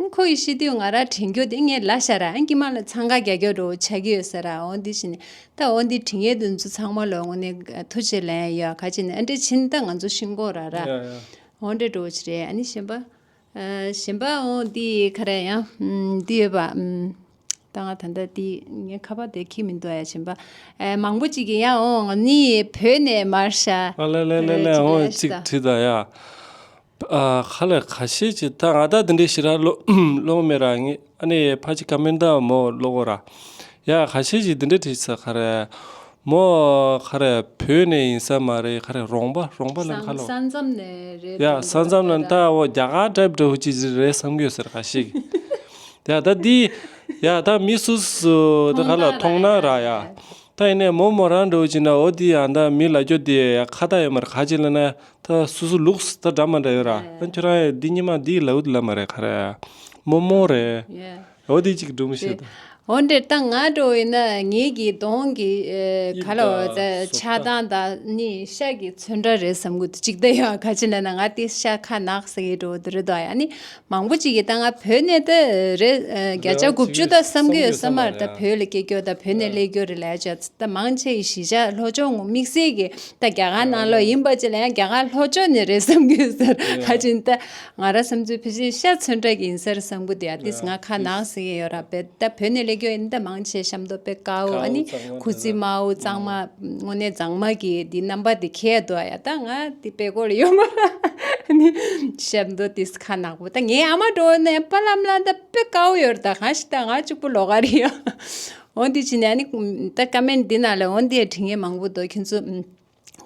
ཁོ་ཡི་ཤི་དུས་ང་ར་དྲན་རྒྱུ་དེ་ངས་ལབ་ཤ་ར། ཨ་ཀྱི་མ་ལ་འཚང་ཁ་རྒྱག་རྒྱུ་འགྲོ་ཆགས་ཀྱི་ཡོད་ས་ར། འོ་འདི་བཞིན། ད་འོ་འདི་དྲི་ངན་དེ་ཚོ་ཚང་མ་ལ་དངོས་གནས་ཐུགས་རྗེ་ལན་ཡོད། ག་ཅི་ནས་ཨ་འདྲས་ཕྱིན་ད་ང་ཚོ་ཤིང་ཀོག་ར་ར། ཡ་ཡ། འོ་འདྲས་འགྲོ་ཆི་རེད། ཨ་ནི་གཞན་པ། ཨ་གཞན་པ་འོ་འདི་ག་རེ་ཡང་འདི་ཡོད་པ། ད་ང་ད་ལྟ་འདི་ངའི་ཁ་པར་དེ་ཁྱི་མི་འདུག་ཡ། གཞན་པ། ཨ་མང་པོ་ཅིག་གིས་ཡང་འོ་ང་ནི་བོད་ནས་མར་ཤ། ཨ་ལེ་ལེ་ལེ་ལེ། འོ་ཅིག་བྲིས་ད་ཡ། ཨ་ཁ་ལས་ཁ་ཤས་ཅིག་ད་ང་ད་འདི་འདྲའི་ཞེ་དྲག་ཀློག་ཀློག་མེད་ར། ངས་ཨ་ནི་ཕ་ཅིག་ཀ་མེན་ད་མོ་ཀློག་གོ་ར། ཡ་ཁ་ཤས་ཅིག་འདི་འདྲའི་བྲིས་ས་ཁ་རེ། མོ་ཁ་རེ་བོད་ནས་ཡིན་ས་མ་རེད། ཁ་རེ་རོང་པ་རོང་པ་ལ་ཁ་ལོ། ས་མཚམས་ནས་རེད། ཡ་ས་མཚམས་ལ་ད་འོ་རྒྱ་གར་ཊའིབ་འདྲ་བོ་ཅིག་རེད་བསམ་གྱི་ཡོད་ཟེར་ཁ་ཤས་ཀྱིས། ཡ་ད་འདི་ཡ་ད་མི་སུ་སུ་ད་ཁ་ལ་མཐོང་ན་ར་ཡ། ད་ཡིན་ནའི་མོ་མོ་རང་འདྲ་བོ་ཅིག་ན་འོ་འདི་ཡང་ད་མི་ལ་རྒྱོ་འདི་ཡ་ཁ་ད་ཡོད་མ་རེད། ག་ཅི་ལ་ན་ད་སུ་སུ་ལུགས་ད་འདྲ་མ་འདྲ་ཡོད་ར། ཨ་ཁྱོད་རང་ཡ་འདི་ཉི་མ་འདི་ལའུ་ལ་མ་རེད། ཁ་རེ་མོ་མོ་རེད། འོ་འདི་ཅིག་སྒྲུང་ཞིག་ད། འོ་འདྲ་ད་ང་འདྲ་བོ་ཡིན་ན་ངེད་ཀྱི་གདོང་གི་ཨེ་ག་ལ་འོ་ད་ཆགས་སྡང་ད་ནི་ཤ་གི་ཚོན་ཁྲ་རེད་བསམ་གི་འདུག་ཅིག་ད་ཡ་ག་ཅི་ལ་ན་ང་དེ་ཤ་ཁ་ནག་ཟེར་གི་འགྲོ་འདི་རེད་དོ། ཡ་ནི། མང་པོ་ཅིག་གིས་ད་ང་བོད་ནས་ད་རེད། ཨ་བརྒྱ་ཆ་དགུ་བཅུ་ད་བསམ་གི་ཡོད་ས་མ་རེད། ད་བོད་ལ་སྐྱེས་རྒྱུ་ད་བོད་ནས་སླེབས་རྒྱུ་རེད་ལབ་ཡ་ཅག་ད་མང་ཆེ་གི་གཞིས་ཆགས་ལྷོ་ཕྱོགས་ངོ་དམིགས་བསལ་གྱི་ད་རྒྱ་གར་ནང་ལོགས་ཡིན་པ་ཅིག་ལ་ཡང་རྒྱ་གར་ལྷོ་ཕྱོགས་ནས་རེད་བསམ་གི་ཡོད་ས་རེད། ཁ་ཅིག་ད་ང་རང་བསམ་ཚུལ་ཕལ་ཆེར་ཤ་ཚོན་ཁྲ་གི་ཡིན་ས་རེད་བསམ་གི་འདུག་ཡ། ཏིས་ང་ཁ་ནག་ཟེར་གི་ཡོད་ར། བོད་ད་བོད་ནས་སླེབས་རྒྱུ་ཡིན་ད་མང་ཆེ་ཤམ་དོ་དཔེ་དཀར་པོ། ཨ་ནི་ཁུ་ཚི་དམར་པོ་གཙང་མ། དངོས་གནས་གཙང་མ་གི་འདི་རྣམ་པ་འདི་ཁྱད་དོ་ཡ། ད་ང་འདི་དཔེ་སྐོར་ཡོད་མ་ར། ནི་ཤབ་མདོ་ཏིས་ཁ་ནག་པོ། ད་ངའི་ཨ་མ་འགྲོ་ནས་པ་ལམ་ལ་ད་དཔེ་དཀར་པོ་ཡོད་ར། ད་གང་ཞིག་ད་ང་གཅིག་པུ་ལོག་ག་རེད་ཡ། འོན་ཏེ་ཕྱིན་ནས་ཨ་ནི་ད་ཀ་མེན་འདི་ན་ལ་འོན་ཏེ་དྲི་ངན་མང་པོ་འདུག་ཁྱོད་ཚོ།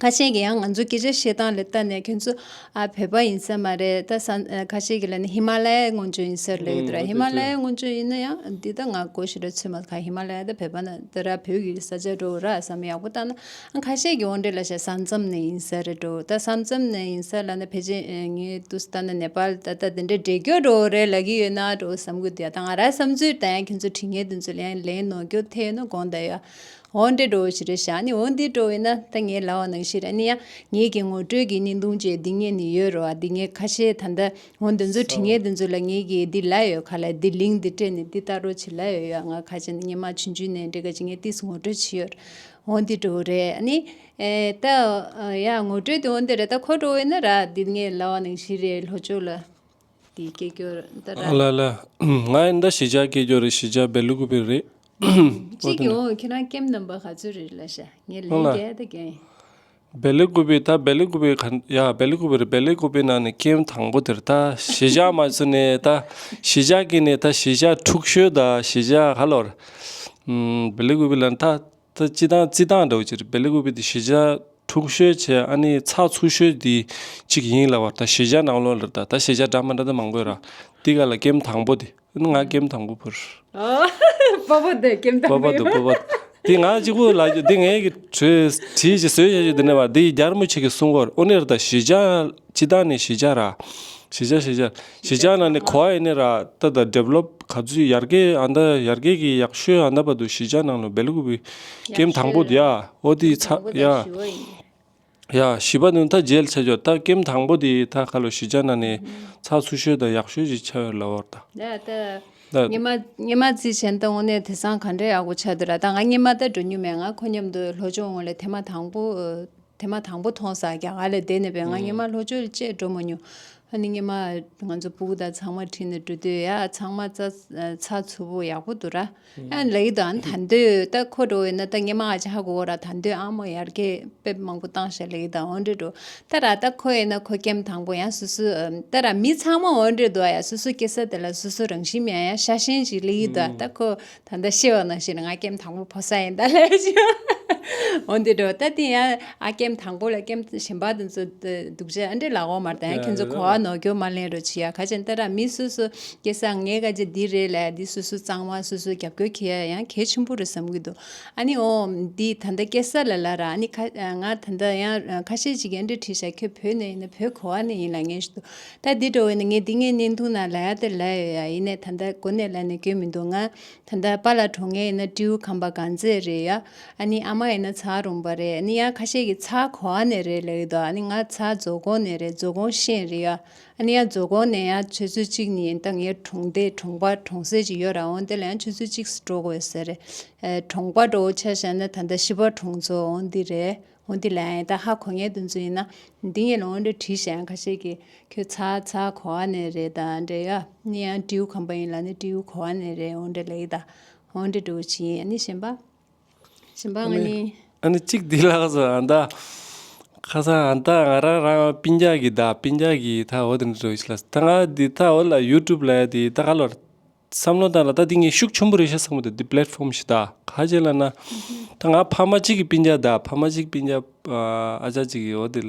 ཁ་ཤས་ཀྱིས་ཡང་ང་ཚོ་སྐད་ཆ་བཤད་སྟངས་ལ་བལྟས་ནས་ཁྱོད་ཚོ་ཨ་བོད་པ་ཡིན་ས་མ་རེད། ད་ས་ཁ་ཤས་ཀྱིས་ལབ་ནས་ཧི་མ་ལ་ཡའི་སྔོན་བྱོན་ཡིན་ས་རེད་ལབ་ཀྱི་འདུག་ར། ཧི་མ་ལ་ཡའི་སྔོན་བྱོན་ཡིན་ན་ཡང་འདི་ད་ང་གོ་ཞིག་ར་ཚོད་མ་ཐག་ཧི་མ་ལ་ཡ་ད་བོད་པ་ན་ད་ར་བོད་ཀྱི་ས་ཆ་འགྲོ་ར་བསམ། ཡག་པོ་བལྟས་ན་ཁ་ཤས་ཀྱིས་འོ་འདྲས་ལབ་ཤག་ས་མཚམས་ནས་ཡིན་ས་རེད་འགྲོ། ད་ས་མཚམས་ནས་ཡིན་ས་ལབ་ན་ཕལ་ཆེར་ངའི་འདུག་སེ་བལྟས་ན་ནེ་པཱལ་ད་ལྟ་འདི་འདྲས་འདྲེས་རྒྱུ་འགྲོ་རེད་ལབ་ཀྱི་ཡོད་ན་འགྲོ་བསམ་གྱི་འདུག་ཡ། ད་ང་རའི་བསམ་ཚུལ་ད་ཡང་ཁྱོད་ཚོ་དྲི་ངན་དེ་ཚོ་ལན་ལན་ནོར་རྒྱུ་ཐེ་ནོ་དགོངས་དག་ཡ། འོ་འདྲས་འགྲོ་ཞིག་རེད་ཤག་ཨ་ནི་འོ་འདི་འགྲོ་ཡིན་ན་ད་ངས་ལབ་པ་ནང་བཞིན་རེད། ཨ་ནི་ཡང་ངེད་ཀྱི་ངོ་སྤྲོད་ཀྱི་བརྙན་ཐུང་བཅས་འདི་ངས་ནི་ཡོད་རོ། ཨ་འདི་ངས་ཁ་ཤས་ད་ལྟ་འོ་འདི་ཚོ་དྲི་ངན་འདི་ཚོ་ལ་ངེད་ཀྱིས་འདི་ལབ་ཡོད། ཁ་ལ་འདི་ལིང་འདི་སྤྲད་ནས་འདི་ལྟ་རོགས་བྱེད་ལབ་ཡོད་ཡ། ང་ཁ་ཆེ་ནི་སྔོན་མ་ཆུང་ཆུང་ནས་འདྲི་ག་ཅིག་ངས་ཏིས་ངོ་སྤྲོད་བྱས་ཡོད་རེད། འོ་འདི་འགྲོ་རེད། ཨ་ནི་ཨེ་ད་ཡ་ངོ་སྤྲོད་དེ་འོ་འདི་རེད། ད་ཁོ་འགྲོ་ཡིན་ན་ར་འདི་ངས་ལབ་པ་ནང་བཞིན་རེད། ལྷོ་ཕྱོགས་ལ། དེ་སྐད་སྐྱོར་ད་ར། ཨ་ལ་ལ། ང་ཡིན་ད་གཞིས་ཆགས་སྐད་སྐྱོར་རེད། གཞིས་ཆགས་བེ་ལི་ཀུ་པི་རེད། གཅིག་གི་འོ་ཁྱེད་རང་ཀེམ་རྣམ་པ་ག་ཚོད་རེད་ལ་ཤ། ངས་ལན་ལ་རྒྱག་ད་རྒྱག་ཡིན། བེ་ལི་ཀུ་པི་ད་བེ་ལི་ཀུ་པི་ག་ཡ་བེ་ལི་ཀུ་པི་རེད། བེ་ལི་ཀུ་པི་ནང་ནས་ཀེམ་དང་པོ་དེར་ད་གཞིས་ཆགས་མ་ཚུད་ནས་ད་གཞིས་ཆགས་ཀྱི་ནས་ད་གཞིས་ཆགས་འཁྲུག་ཤོས་ད་གཞིས་ཆགས་ག་ལོར། བེ་ལི་ཀུ་པི་ལ་ད། ད་སྤྱི་བཏང་རྩི་སྟངས་འདྲ་བོ་ཅིག་རེད། བེ་ལི་ཀུ་པི་དེ་གཞིས་ཆགས་འཁྲུག་ཤོས་བྱས་ཨ་ནི་ཚགས་ཚུད་ཤོས་དེ་གཅིག་ཡིན་ལབ་པ། ད་གཞིས་ཆགས་ནང་ལོགས་ལ་ད་ད་གཞིས་ཆགས་འདྲ་མ་འདྲ་ད་མང་པོ་ཡོད་ར། དེ་ག་ལ་ཀེམ་དང་པོ་དེ་ཨ་ནི་ང་ཀེམ་དང་པོ་བུར། ཨོ། སྤོ་བོ་དེ་ཀེམ་དང་པོ་པོ་དེ་ཡོད། སྤོ་བོ་དེ་ང་གཅིག་པུ་ལ་དེ་ངས་ཀྱི་བྲིས་བྲིས་ཀྱི་བཟོས་བྱས་ཀྱི་དེ་ནས་བ་དེ་རྒྱལ་མོ་ཆེ་གི་གསུང་བོར་ཨོ་ནེ་ར་ད་གཞིས་ཆགས་སྤྱི་བཏང་ནས་གཞིས་ཆགས་ར། གཞིས་ཆགས་གཞིས་ཆགས་གཞིས་ཆགས་ནང་ནས་གོ་བ་ཡིན་ནའི་ར་ད་ད་ཌེ་ཝེ་ལོབ་ག་ཚོད་ཡར་རྒྱས་ཨ་ད་ཡར་རྒྱས་ཀྱི་ཡག་ཤོས་ཨ་ད་བར་དུ་གཞིས་ཆགས་ནང་ལ་བེ་ལི་ཀུ་པི་ཀེམ་དང་པོ་དེ་ཡ་ཨོ་དེ་ཚ་ཡ་ཡ་བཞི་པ་དེ་ད་རྗེས་ལ་ཆ་ཆོག་ད་ཀེམ་དང་པོ་དེ་ད་ག་ལོ་གཞིས་ཆགས་ནང་ནས་ཚགས་ཚུད་ཤོས་དང་ཡག་ཤོས་ཅིག་ཆགས་ཡོད་ལབ་པ་རེད་ད། ད་ད་ངེད་མ་ངེད་མ་རྩིས་བྱས་ན་ད་དངོས་གནས་དེང་སང་ག་འདྲ་ཡག་པོ་ཆགས་འདུག་ར། ད་ང་ངེད་མ་ད་འགྲོ་མྱོང་མེད། ང་ཁོ་མཉམ་དུ་ལྷོ་ཕྱོགས་ངོས་ལ་ཐེངས་མ་དང་པོ། དེ་མ་དང་པོ་མཐོང་ས་རྒྱ་གར་ལ་བསྡད་ནས་པས། ང་སྔོན་མ་ལྷོ་ཕྱོགས་ལ་བཅས་འགྲོ་མ་མྱོང་། ཨ་ནི་སྔོན་མ་ང་ཚོ་སྤུ་གུ་དང་ཚང་མ་ཁྲིད་ནས་འགྲོ་དུས་ཡ་ཚང་མ་ཚ་ཚ་ཚུ་བོ་ཡག་པོ་འདུག་ར། ཨ་ལེགས་དང་ད་འདོད་ད་ཁོ་འགྲོ་ཡོད་ན་ད་སྔོན་མ་ཨ་ཅག་ཧ་གོ་ར། ད་འདོད་ཨ་མོ་ཡར་རྒྱས་དཔེ་མང་པོ་བཏང་ཤག་ལེགས་དང་འོ་འདྲ་འགྲོ། ད་ར་ད་ཁོ་ཡིན་ན་ཁོ་ཀེམ་དང་པོ་ཡང་སུ་སུ་ད་ར་མི་ཚང་མ་འོ་འདྲ་འདུག་ཡ། སུ་སུ་སྐྱེ་ས་དེ་ལ་སུ་སུ་རང་བཞིན་མེད་ཡ། ཤ་ཞེན་ཞིག་ལེགས་དང་ད་ཁོ། ད་ལྟ་ཤི་བ་ནང་བཞིན་ང་ཀེམ་དང་པོ་ཕོ་ས་ཡིན་ད་ལས་ཞུ། འོ་འདི་འགྲོ་ད་དེ་ཡང་ཨ་ཀེམ་དང་པོ་ལ་ཀེམ་གཞན་པ་དེ་ཚོ་སྡུག་ཅག་ཨ་འདྲེ་ལ་འོ་མར་ད་ཡང་ཁྱེད་ཚོ་གོ་བ་ནོར་སྐྱོ་མ་ལེན་རོ་བྱི་ཡ། ཁ་ཅན་ད་ར་མི་སུ་སུ་སྐྱེ་ས་ངའི་ཁ་ཅན་འདི་རེད་ལ་འདི་སུ་སུ་གཙང་མ་སུ་སུ་རྒྱབ་སྐྱོར་ཁྱི་ཡ་ཡང་གལ་ཆེན་པོ་རེད་བསམ་གི་འདུག་ཨ་ནི་འོ་འདི་ད་ལྟ་སྐྱེ་ས་ལ་ལ་ར་ཨ་ནི་ཁ་ང་ད་ལྟ་ཡང་ཁ་ཤས་ཅིག་ཨ་འདྲེ་བྲིས་ཤག་ཁྱོད་བོད་ནས་ཡིན་ན་བོད་གོ་བ་ནས་ཡིན་ལ་ངས་ཞུ་འདུག་ད་འདི་འགྲོ་བས་ན་ངས་འདི་ངའི་བརྙན་ཐུང་ནང་ལ་ཡ་དེ་ལ་ཡོད་ཡ། ཡིན་ནས་ད་ལྟ་གོ་ནས་ལ་ནས་སྐྱོན་མི་འདུག་ང་ད་ལྟ་པཱ་ལགས་གྲོངས་མཁན་ཡིན་ན་སྤྲེའུ་ཁམས་པ་དགའ་མཛེས་རེད་ཡ། ཨ་ནི་ཨ་མ་ཡིན་ན་ཚ་རོང་པ་རེད། ཨ་ནི་ཡ་ཁ་ཤས་ཀྱིས་ཚ་གོ་བ་ནས་རེད་ལབ་ཀྱི་འདུག་ཨ་ནི་ང་ཚ་རྫོང་ཁོངས་ནས་རེད། རྫོང་ཁོངས་ཤན་རེད་ཡ། ཨ་ནི་ཡ་རྫོང་ཁོངས་ནས་ཡ་ཆུ་ཚོད་གཅིག་ནས་ཡིན་ད་ངའི་གྲོང་སྡེ་གྲོང་པ་གྲོང་གསེབ་ཅིག་ཡོད་ར། འོན་ཏེ་ལ་ཡང་ཆུ་ཚོད་གཅིག་སུ་འགྲོ་དགོས་ཟེར་རེད། ཨེ་གྲོང་པ་འགྲོ་ཆ་བཞག་ན་ད་ལྟ་ཤི་པ་གྲོང་ཚོ་འོན་ཏེ་རེད། འོན་ཏེ་ལ་ཡང་ད་ཧ་གོ་ངེས་དུ་འཛུལ་ཡིན་ན་འདི་ངས་ལ་འོན་ཏེ་བྲིས་བཞག་ཁ་ཤས་ཀྱིས་ཁྱོད་ཚ་ཚ་གོ་བ་ནས་རེད་ད་འདྲེ་ཡ། ནི་ཡང་སྤྲེའུ་ཁམས་པ་ཡིན་ལ་ནི་སྤྲེའུ་གོ་བ་ནས་རེད་འོན་ཏེ་ལ་ཡི་ད་འོན་ཏེ་འགྲོ་ཆི་ཡིན། ཨ་ནི་གཞན་པ། གཞན་པ་ང་ནི། ཨ་ནི་གཅིག་འདི་ལགས་སོ་ཨ་ད། ཁ་སང་ཨ་ད་ང་རང་རང་སྤུན་ཀྱག་གི་ད་སྤུན་ཀྱག་གི་ད་འོ་དེ་འདྲ་འགྲོ་ཤི་ལ་ད་ང་འདི་ད་འོ་ལ་ཡུ་ཊུབ་ལ་ཡ་དེ་ད་ག་ལོར། བསམ་བློ་བཏང་ལ་ད་འདི་ངས་ཤུགས་ཆེན་པོ་རེད་ཤག་བསམ་གི་འདུག་འདི་པི་ལེཊ་ཕོམ་ཞིག་ད་ག་ཅེ་ལ་ན། ད་ང་ཕ་མ་གཅིག་གི་སྤུན་ཀྱག་ད་ཕ་མ་གཅིག་སྤུན་ཀྱག་ཨ་ཅག་གཅིག་གི་འོ་དེ་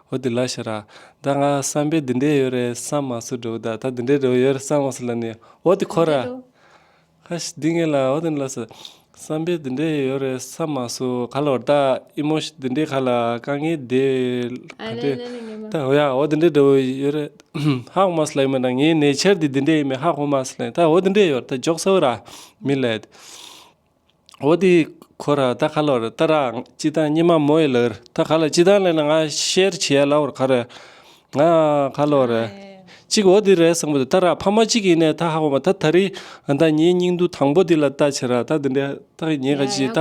འོ་དེ་ལ་ཤ་ར། ད་ང་བསམ་པའི་འདི་འདྲས་ཡོད་རེད་བསམ་མ་སུ་འགྲོ་ད་ད་འདི་འདྲས་འགྲོ་ཡོད་རེད་བསམ་མ་སུ་ལ་ནི་འོ་དེ་ཁོ་ར། ཁ་ཤི་འདི་ངས་ལ་འོ་དེ་ལ་ས། བསམ་པའི་འདི་འདྲས་ཡོད་རེད་བསམ་མ་སོང་ག་ལོར་ད་ཨི་མོ་ཤི་འདི་འདྲས་ག་ལ་དཀའ་ངལ་དེ་ག་འདྲས་ད་འོ་ཡ་འོ་འདི་འདྲས་འདྲ་བོ་ཡོད་རེད། ཧ་གོ་མ་སོང་ལ་ཡིན་མིན་ན་ངའི་ནེ་ཆར་འདི་འདི་འདྲས་ཡིན་མིན་ཧ་གོ་མ་སོང་ལ་ད་འོ་འདི་འདྲས་ཡོད་ད་འཇོག་ས་བོ་ར་མི་ལ་ཡ། འོ་དེ་ཁོ་ར་ད་ག་ལོར་ད་ར་ཅི་ད་ཉི་མ་མོ་ཡི་ལར་ད་ག་ལ་ཅི་ད་ལ་ན་ང་ཤེར་བྱེད་ཡ་ལ་བར་ག་རེ། ང་ཁ་ལོ་རེད། གཅིག་འོ་དེ་རེད་བསམ་གི་འདུག་ད་ར་ཕ་མ་གཅིག་ཡིན་ནས་ད་ཧ་གོ་མ་ད་ད་རེས་ད་ངའི་སྙིང་སྡུག་དང་པོ་དེ་ལ་ལྟ་བྱེད་ར་ད་དེ་འདྲ་ད་ངའི་ག་ཅི་ད་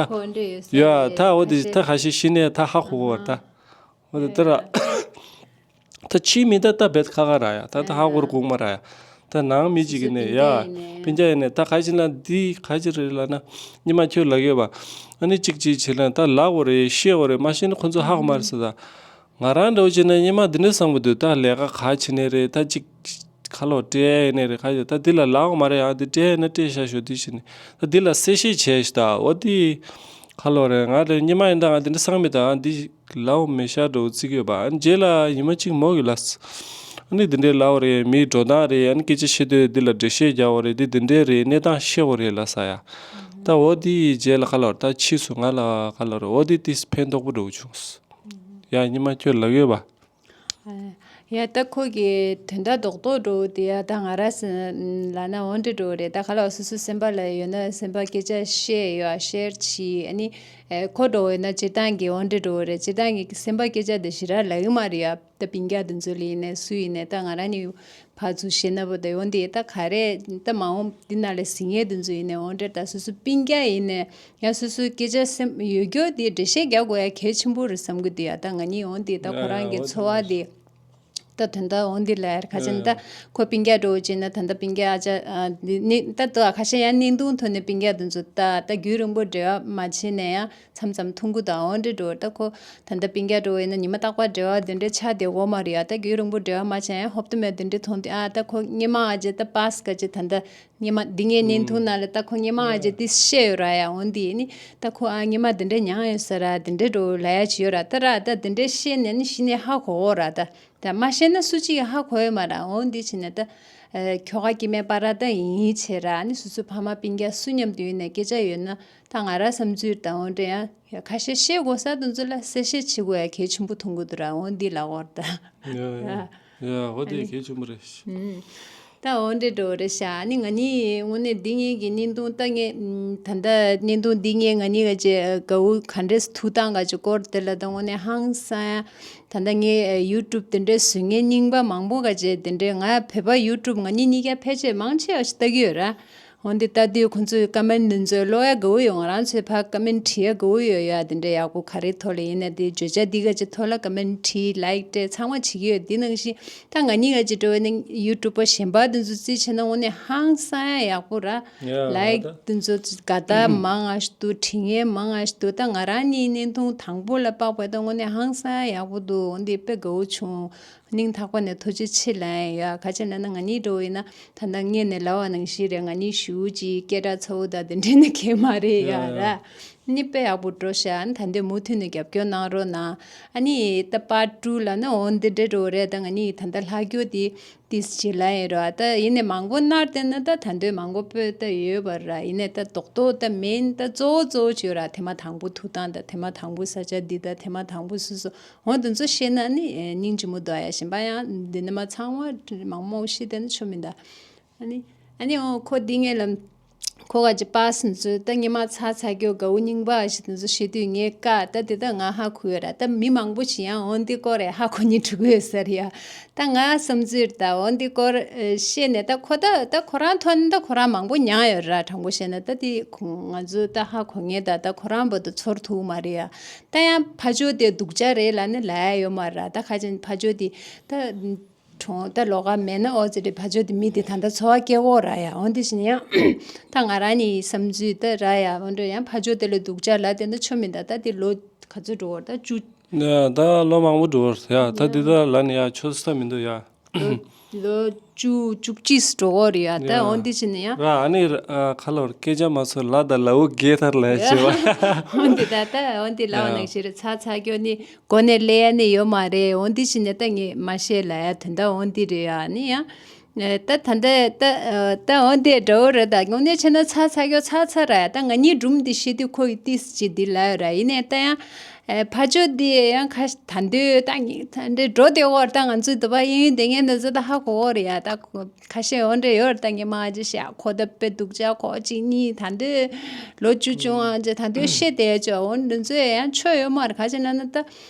ཡ་ད་འོ་དེ་ད་ཁ་ཤས་ཤི་ནས་ད་ཧ་གོ་བར་ད་འོ་དེ་ད་ར་ད་ཕྱིའི་མི་ད་ད་བེད་ཁ་ཁ་ར་ཡ་ད་ད་ཧ་གོ་ར་གོང་མ་ར་ཡ་ད་ནང་མི་གཅིག་ཡིན་ནས་ཡ་སྤུན་ཀྱག་ཡིན་ནས་ད་ག་ཅི་ལ་འདི་ག་ཅི་རེད་ལ་ན་ཉི་མ་ཁྱོད་ལ་གས་པ་ཨ་ནི་གཅིག་གཅིག་བྱེད་ལ་ད་ལ་འོ་རེད་ཤེས་འོ་རེད་མ་ཤེས་ན་ཁོ་ཚོ་ཧ་གོ་མ་རེད་ཟེར་ད། ང་རང་འདྲ་བོ་བྱས་ན་སྔོན་མ་འདི་འདྲ་བསམ་གི་འདུག་ད་ལས་ཀ་ག་བྱེད་ནས་རེད་ད་ཅིག་ཁ་ལོ་སྤྲད་ཡས་ནས་རེད་ག་ད་འདི་ལ་ལའོ་མ་རེད་ཡང་འདི་སྤྲད་ཡས་ན་སྤྲད་བཞག་ཤོག་འདི་བྱས་ནས་ད་འདི་ལ་གསལ་བཤད་བྱས་ཤི་ད་འོ་འདི་ ཁ་ལོ་རེད། ང་རེད། སྙེ་མ་ཡིན་ད་ང་འདི་འདྲ་བསམ་མེད་ད། ཨ་འདི་ལའོ་མེ་ཤ་འགྲོ་བརྩི་གི་ཡོད་པ། ཨ་རྗེས་ལ་ཉི་མ་གཅིག་མོ་གི་ལ་ཨ་ནི་འདི་འདྲའི་ལའོ་རེད། མིའི་འགྲོ་སྟངས་རེད། ཨ་ནི་སྐད་ཆ་བཤད་དུས་འདི་ལ་འགྲེལ་བཤད་རྒྱག་དགོས་རེད། འདི་འདི་འདྲའི་རེད། གནས་སྟངས་ཤེས་དགོས་རེད་ལ་ས་ཡ། ད་འོ་འདི་རྗེས་ལ་ཁ་ལོ་ད་ཕྱིས་སུ་ང་ལ་ཁ་ལོ་རེད། འོ་འདི་ཏིས་ཕན་ཐོགས་པོ་འགྲོ་བྱུང་། ཡ་ཉི་མ་ཁྱོད་ལབ་ཡོད་པ། ཡ་ད་ཁོ་གི་དོན་དག་རྡོག་རྡོག་འགྲོ་དེ་ཡ་ད་ང་ར་ལ་ན་འོན་ཏེ་འགྲོ་རེད། ད་ག་ལ་སོ་སོ་སེམས་པ་ལ་ཡོད་ན་སེམས་པ་སྐད་ཆ་བཤད་ཡོད་ཤེར་བྱེད། ཨ་ནི་ཁོ་འགྲོ་ཡོད་ན་སྤྱིར་བཏང་གི་འོན་ཏེ་འགྲོ་རེད། སྤྱིར་བཏང་གི་སེམས་པ་སྐད་ཆ་དེ་ཞེ་དྲག་ལབ་ཡོད་མ་རེད་ཡ། ད་སྤུན་ཀྱག་དེ་ཚོ་ལ་ཡིན་ནས་སུ་ཡིན་ནས་ད་ང་ར་ནི་ཕར་ཚུར་བཤད་ན་པོ་དེ་འོན་ཏེ་ད་ག་རེ་ད་མ་འོངས་འདི་ན་ལས་ཟིན་ངེས་དེ་ཚོ་ཡིན་ནས་འོན་ཏེ་ད་སོ་སོ་སྤུན་ཀྱག་ཡིན་ནས། ཡང་སོ་སོའི་སྐད་ཆ་སེམས་ཡོད་རྒྱུ་དེ་འགྲེལ་བཤད་རྒྱག་དགོས་ཡ་གལ་ཆེན་པོ་རེད་བསམ་གི་འདུག་ཡ། ད་ང་གཉིས་འོང་དེ་ད་ཁོ་རང་གི་འཚོ་བ་དེ་ད་དོན་དག་འོང་དེ་ལ་ཡར་ཁ་ཆེན་ད་ཁོ་སྤུན་ཀྱག་འགྲོ་བྱས་ན་ད་ད་སྤུན་ཀྱག་ཨ་ཅག་ནི་ད་དུ་ཁ་ཤས་ཡང་གནས་སྟངས་ཐོག་ནས་སྤུན་ཀྱག་དེ་ཚོ་ད་ད་རྒྱུན་རིང་པོ་འབྲེལ་བ་མ་བྱས་ནས་ཡང་མཚམས་མཚམས་ཐུང་གུ་དང་འོང་འདྲེ་འགྲོ། ད་ཁོ་ད་ད་སྤུན་ཀྱག་འགྲོ་བས་ན་ཉི་མ་རྟག་པར་འབྲེལ་བ་དེ་འདྲས་ཆགས་བསྡད་ཡོད་མ་རེད་ཡ། ད་རྒྱུན་རིང་པོ་འབྲེལ་བ་མ་བྱས་ཡང་ཧོབ་ཏེ་མེད་དེ་འདྲས་མཐོང་དུས་ཨ་ད་ཁོ་སྙེ་མ་ཨ་ཅེ་ད་པཱས་ག་ཅེ་ད་ད། སྙེ་མ་འདི་ངའི་བརྙན་ཐུང་ནང་ལ་ད་ཁོ་སྙེ་མ་ཨ་ཅེ་ཏི་བཤད་ཡོད་ར་ཡ། འོན་ཏེ་ནི་ད་ཁོ་ཨ་སྙེ་མ་འདི་འདྲས་མྱངས་ཡོད་ས་ར་འདི་འདྲས་འགྲོ་ལ་ཡ་བྱེད་ཡོད་ར། ད་ར་ད་འདི་འདྲས་བཤད་ནས་ནི་གཞི་ནས་ཧ་གོ་གོ་ར། ད་ད་མ་བཤད་ན་སུ་གཅིག་གིས་ཧ་གོ་ཡོད་མ་ར། འོན་ཏེ་བྱས་ནས་ད་ཁྱོ་ག་སྐྱེ་དམན་པ་ར་ད་ཡིན་བྱས་ར་ནི་སོ་སོའི་ཕ་མ་སྤུན་ཀྱག་སུ་མཉམ་དུ་ཡོད་ནས་སྐད་ཆ་ཡོད་ན་ད་ང་ར་བསམ་ཚུལ་ད་འོན་ཏེ་ཡང་ཁ་ཤས་བཤད་དགོས་ས་དེ་ཚོ་ལ་གསལ་བཤད་བྱེད་དགོས་ཡ་གལ་ཆེན་པོ་མཐོང་གི་འདུག་ར། འོན་ཏེ་ལ་འོར་ད། ཡ་ཡ་ཡ་འོ་དེ་གལ་ཆེན་པོ་རེད། ད་འོ་འདྲེ་འགྲོ་རེད་ཤག་ཨ་ནི་ང་གཉིས་དངོས་གནས་འདི་ངེད་ཀྱི་བརྙན་ཐུང་ལྟ་ངེད་ད་ལྟ་བརྙན་ཐུང་འདི་ངེད་ང་གཉིས་ཀྱི་དགའ་བོ་ག་འདྲས་ཐུག་སྟངས་ག་ཅིག་སྐོར་དེ་ལ་ད་དངོས་གནས་ཧང་སང་ཡ། ད་ལྟ་ངས་ཡུ་ཊུབ་དེ་འདྲས་བཟོ་མཁན་རྙིང་པ་མང་པོ་ག་ཅིག་དེ་འདྲས་ང་བོད་པ་ཡུ་ཊུབ་ང་གཉིས་གཉིས་ཀ་ཕལ་ཆེར་མང་ཆེ་བ་ཞིག་ལྟ་གི་ཡོད་ར། འོན་ཏེ་ལྟ་དུས་ཁོང་ཚོའི་ཀ་མེན་འདི་ཚོ་ཀློག་ཡ་དགའ་བོ་ཡོད། ང་རང་ཚོའི་ཕར་ཀ་མེན་བྲིས་ཡ་དགའ་བོ་ཡོད་ཡ། དེ་འདྲ་ཡག་པོ་ག་རེ་ཐོག་ལ་ཡིན་ན་དེ་བརྗོད་བྱ་འདི་ག་ཅིག་ཐོག་ལ་ཀ་མེན་བྲིས་ལའིག་སྤྲད་ཚང་མ་བྱེད་ཀྱི་ཡོད། དེ་ནང་བཞིན་ད་ང་གཉིས་ག་ཅིག་འགྲོ་བའི་ནང་ཡུ་ཊུབ་པ་གཞན་པ་འདི་ཚོ་རྩིས་བྱས་ན་དངོས་གནས་ཧང་སང་ཡ་ཡག་པོ་ར། ཡ་ལའིག་ད་འདི་ཚོ་དགའ་རྟགས་མང་ང་ཞིག་འདུག་དྲི་ངན་མང་ང་ཞིག་འདུག་ད་ང་རང་གཉིས་བརྙན་ཐུང་དང་པོ་ལ་དཔག་པའི་ད་དངོས་གནས་ཧང་སང་ཡ་ཡག་པོ་འདུག་འོན་ཏེ་དཔེ་དགའ་བོ་བྱུང་། སྙིང་ཐག་པ་ནས་ཐུགས་རྗེ་ཆེ་ལབ་ཡ། ག་ཅི་ལབ་ན་ང་གཉིས་འགྲོ་ཡིན་ན་ད་ལྟ་ངས་ནས་ལབ་པ་ནང་བཞིན་རེད། ང་གཉིས་ཞེ་པོ་ཅིག་སྐད་གྲགས་ཚ་བོ་དང་དེ་འདྲས་ནི་གང་མ་རེད་ཡ་ཡ་ར། ཡ་ནི་དཔེ་ཡག་པོ་འགྲོ་ཤག་ཨ་ནི་ད་འདི་མུ་མཐུད་ནས་རྒྱབ་སྐྱོར་གནང་རོགས་གནང་། ཨ་ནི་ད་པཱར་ཊུ་ལབ་ན་འོ་འདི་འདྲས་འགྲོ་རེད། ད་ང་གཉིས་ད་ལྟ་ལྷག་རྒྱུ་དེ་ཏིས་ཅིག་ལབ་ཡིན་རོགས། ད་ཡིན་ནས་མང་པོ་ནར་བསྡད་ན་ད་ད་འདོད་མང་པོ་སྤོས་ད་ཡོད་པ་ར། ཡིན་ནས་ད་རྡོག་རྡོག་ད་མེན་ད་གཙོ་བོ་གཙོ་བོ་ཅིག་ཡོད་ར། ཐེངས་མ་དང་པོ་ཐུག་སྟངས་ད་ཐེངས་མ་དང་པོ་ས་ཆ་འདི་ད་ཐེངས་མ་དང་པོ་སུ་སུ། འོ་དེ་ཚོ་ཤེས་ན་ནི་ཨེ་སྙིང་རྗེ་མོ་འདུག་ཡ། གཞན་པ་ཡང་འདི་ནི་མ་ཚང་མ་མང་མང་ཤེས་དེ་ནི་ཆོ་མི་འདའ། ཨ་ནི་ཨ་ནི་འོ་ཁོ་འདི་ངས་ལ་ཁོ་ག་ཅི་པཱས་ནི་ཚོས་ད་ཉི་མ་ཚ་ཚ་སྐྱོ་དགའ་བོ་རྙིང་པ་ཞིག་དེ་ཚོ་ཤེས་དུས་ངས་བཀག་ད་དེ་ད་ང་ཧ་གོ་ཡོད་ར། ད་མི་མང་པོ་ཞིག་ཡང་འོ་འདི་སྐོར་རེ་ཧ་གོ་ཉི་འགྲོ་གི་ཡོད་ས་རེད་ཡ། ད་ང་བསམ་ཚུལ་ད་འོ་འདི་སྐོར་ཤེས་ནས་ད་ཁོ་ད་ད་ཁོ་རང་ཐོན་ད་ཁོ་རང་མང་པོ་མྱངས་ཡོད་ར། དྲང་པོ་བཤད་ན་ད་དེ་ཁོ་ང་ཚོ་ད་ཧ་གོ་ངེས་ད་ད་ཁོ་རང་བོ་ད་ཚོར་ཐུབ་མ་རེད་ཡ། ད་ཡང་ཕ་ཇོ་དེ་སྡུག་ཅག་རེད་ལབ་ནི་ལབ་ཡ་ཡོད་མ་རེད། ད་ཁ་ཅན་ཕ་ཇོ་དེ་ད་གྲོང་ད་ལོགས་ཀ་མེད་ན་ཨོ་ཙི་རེད། ཕ་ཇོ་དེ་མི་དེ་ད་ལྟ་འཚོ་བ་སྐྱེལ་གོ་ར་ཡ། འོན་ཏེ་བཞིན་ཡང་ད་ང་རང་ནི་བསམ་ཚུལ་ད་ར་ཡ། འོན་ཏེ་ཡང་ཕ་ཇོ་དེ་ལ་སྡུག་ཅག་ལབ་དེ་ད་ཆོ་མི་ད། ད་དེ་ལོ་ག་ཚོད་འགྲོ་བར་ད་བཅུ། ད་ལོ་མང་པོ་འགྲོ་བར་ཡ། ད་དེ་ད་ལ་ནི་ཡ་ཆོ་ས་མི་འདུག་ཡ། ལོ་ལོ་བཅུ་བཅུ་གཅིག་འགྲོ་གི་རེད་ཡ། ད་ཡ། འོན་ཏེ་བྱས་ནས་ཡང་། ར་ཨ་ནི་ཨ་ཁ་ལོར་སྐད་ཆ་མ་ཚོར་ལ་ད་ལ་འུ་གེ་ཐར་ལ་ཡ་བྱེད་བ། འོན་ཏེ་ད་ད་འོན་ཏེ་ལ་འོ་ཡ། ནང་བཞིན་རེད། ཚ་ཚ་སྐྱོ་ནི་གོ་ནས་ལས་ཡ་ནི་ཡོད་མ་རེད། འོན་ཏེ་བྱས་ནས་ད་ངས་མ་བཤད་ལ་ཡ། དོན་དག་འོན་ཏེ་རེད་ཡ། ནི་ཡ། ད་ད་ད་ད་འོན་ཏེ་འདྲ་བོ་རེད། ད་དངོས་གནས་བྱས་ན་ཚ་ཚ་སྐྱོ་ཚ་ཚ་ར་ཡ། ད་ང་གཉིས་སྒྲུང་འདི་བཤད་དུས་ཁོ་ཡི་ཏིས་ཅི་འདི་ལ་ཡོད་ར། ཡིན་ནས་ད་ཡང་ཨེ་ཕ་ཇོ་འདི་ཡང་ཁ་ད་འདོད་ད་ངས་ད་འདྲེ་འགྲོ་དེ་འོར་ད་ང་ཚོའི་འདི་པ་གཡས་གཡོན་དེ་ངས་འདི་ཚོ་ད་ཧ་གོ་འོར་ཡ། ད་ཁ་ཤས་འོ་འདྲེ་ཡོར་ད་ངས་མ་ཅི་ཤ་ཁོ་ད་དཔེ་སྡུག་ཅག་ཁོ་གཅིག་གཉིས་ད་འདོད་ལོ་བཅུ་བཅོ་ལྔ་ཅི་ད་འདོད་བཤད་དེ་ཅོ་འོ་འདི་ཚོ་ཡང་ཆོ་ཡོད་མ་རེད། ཁ་ཤས་ན་ན་ད་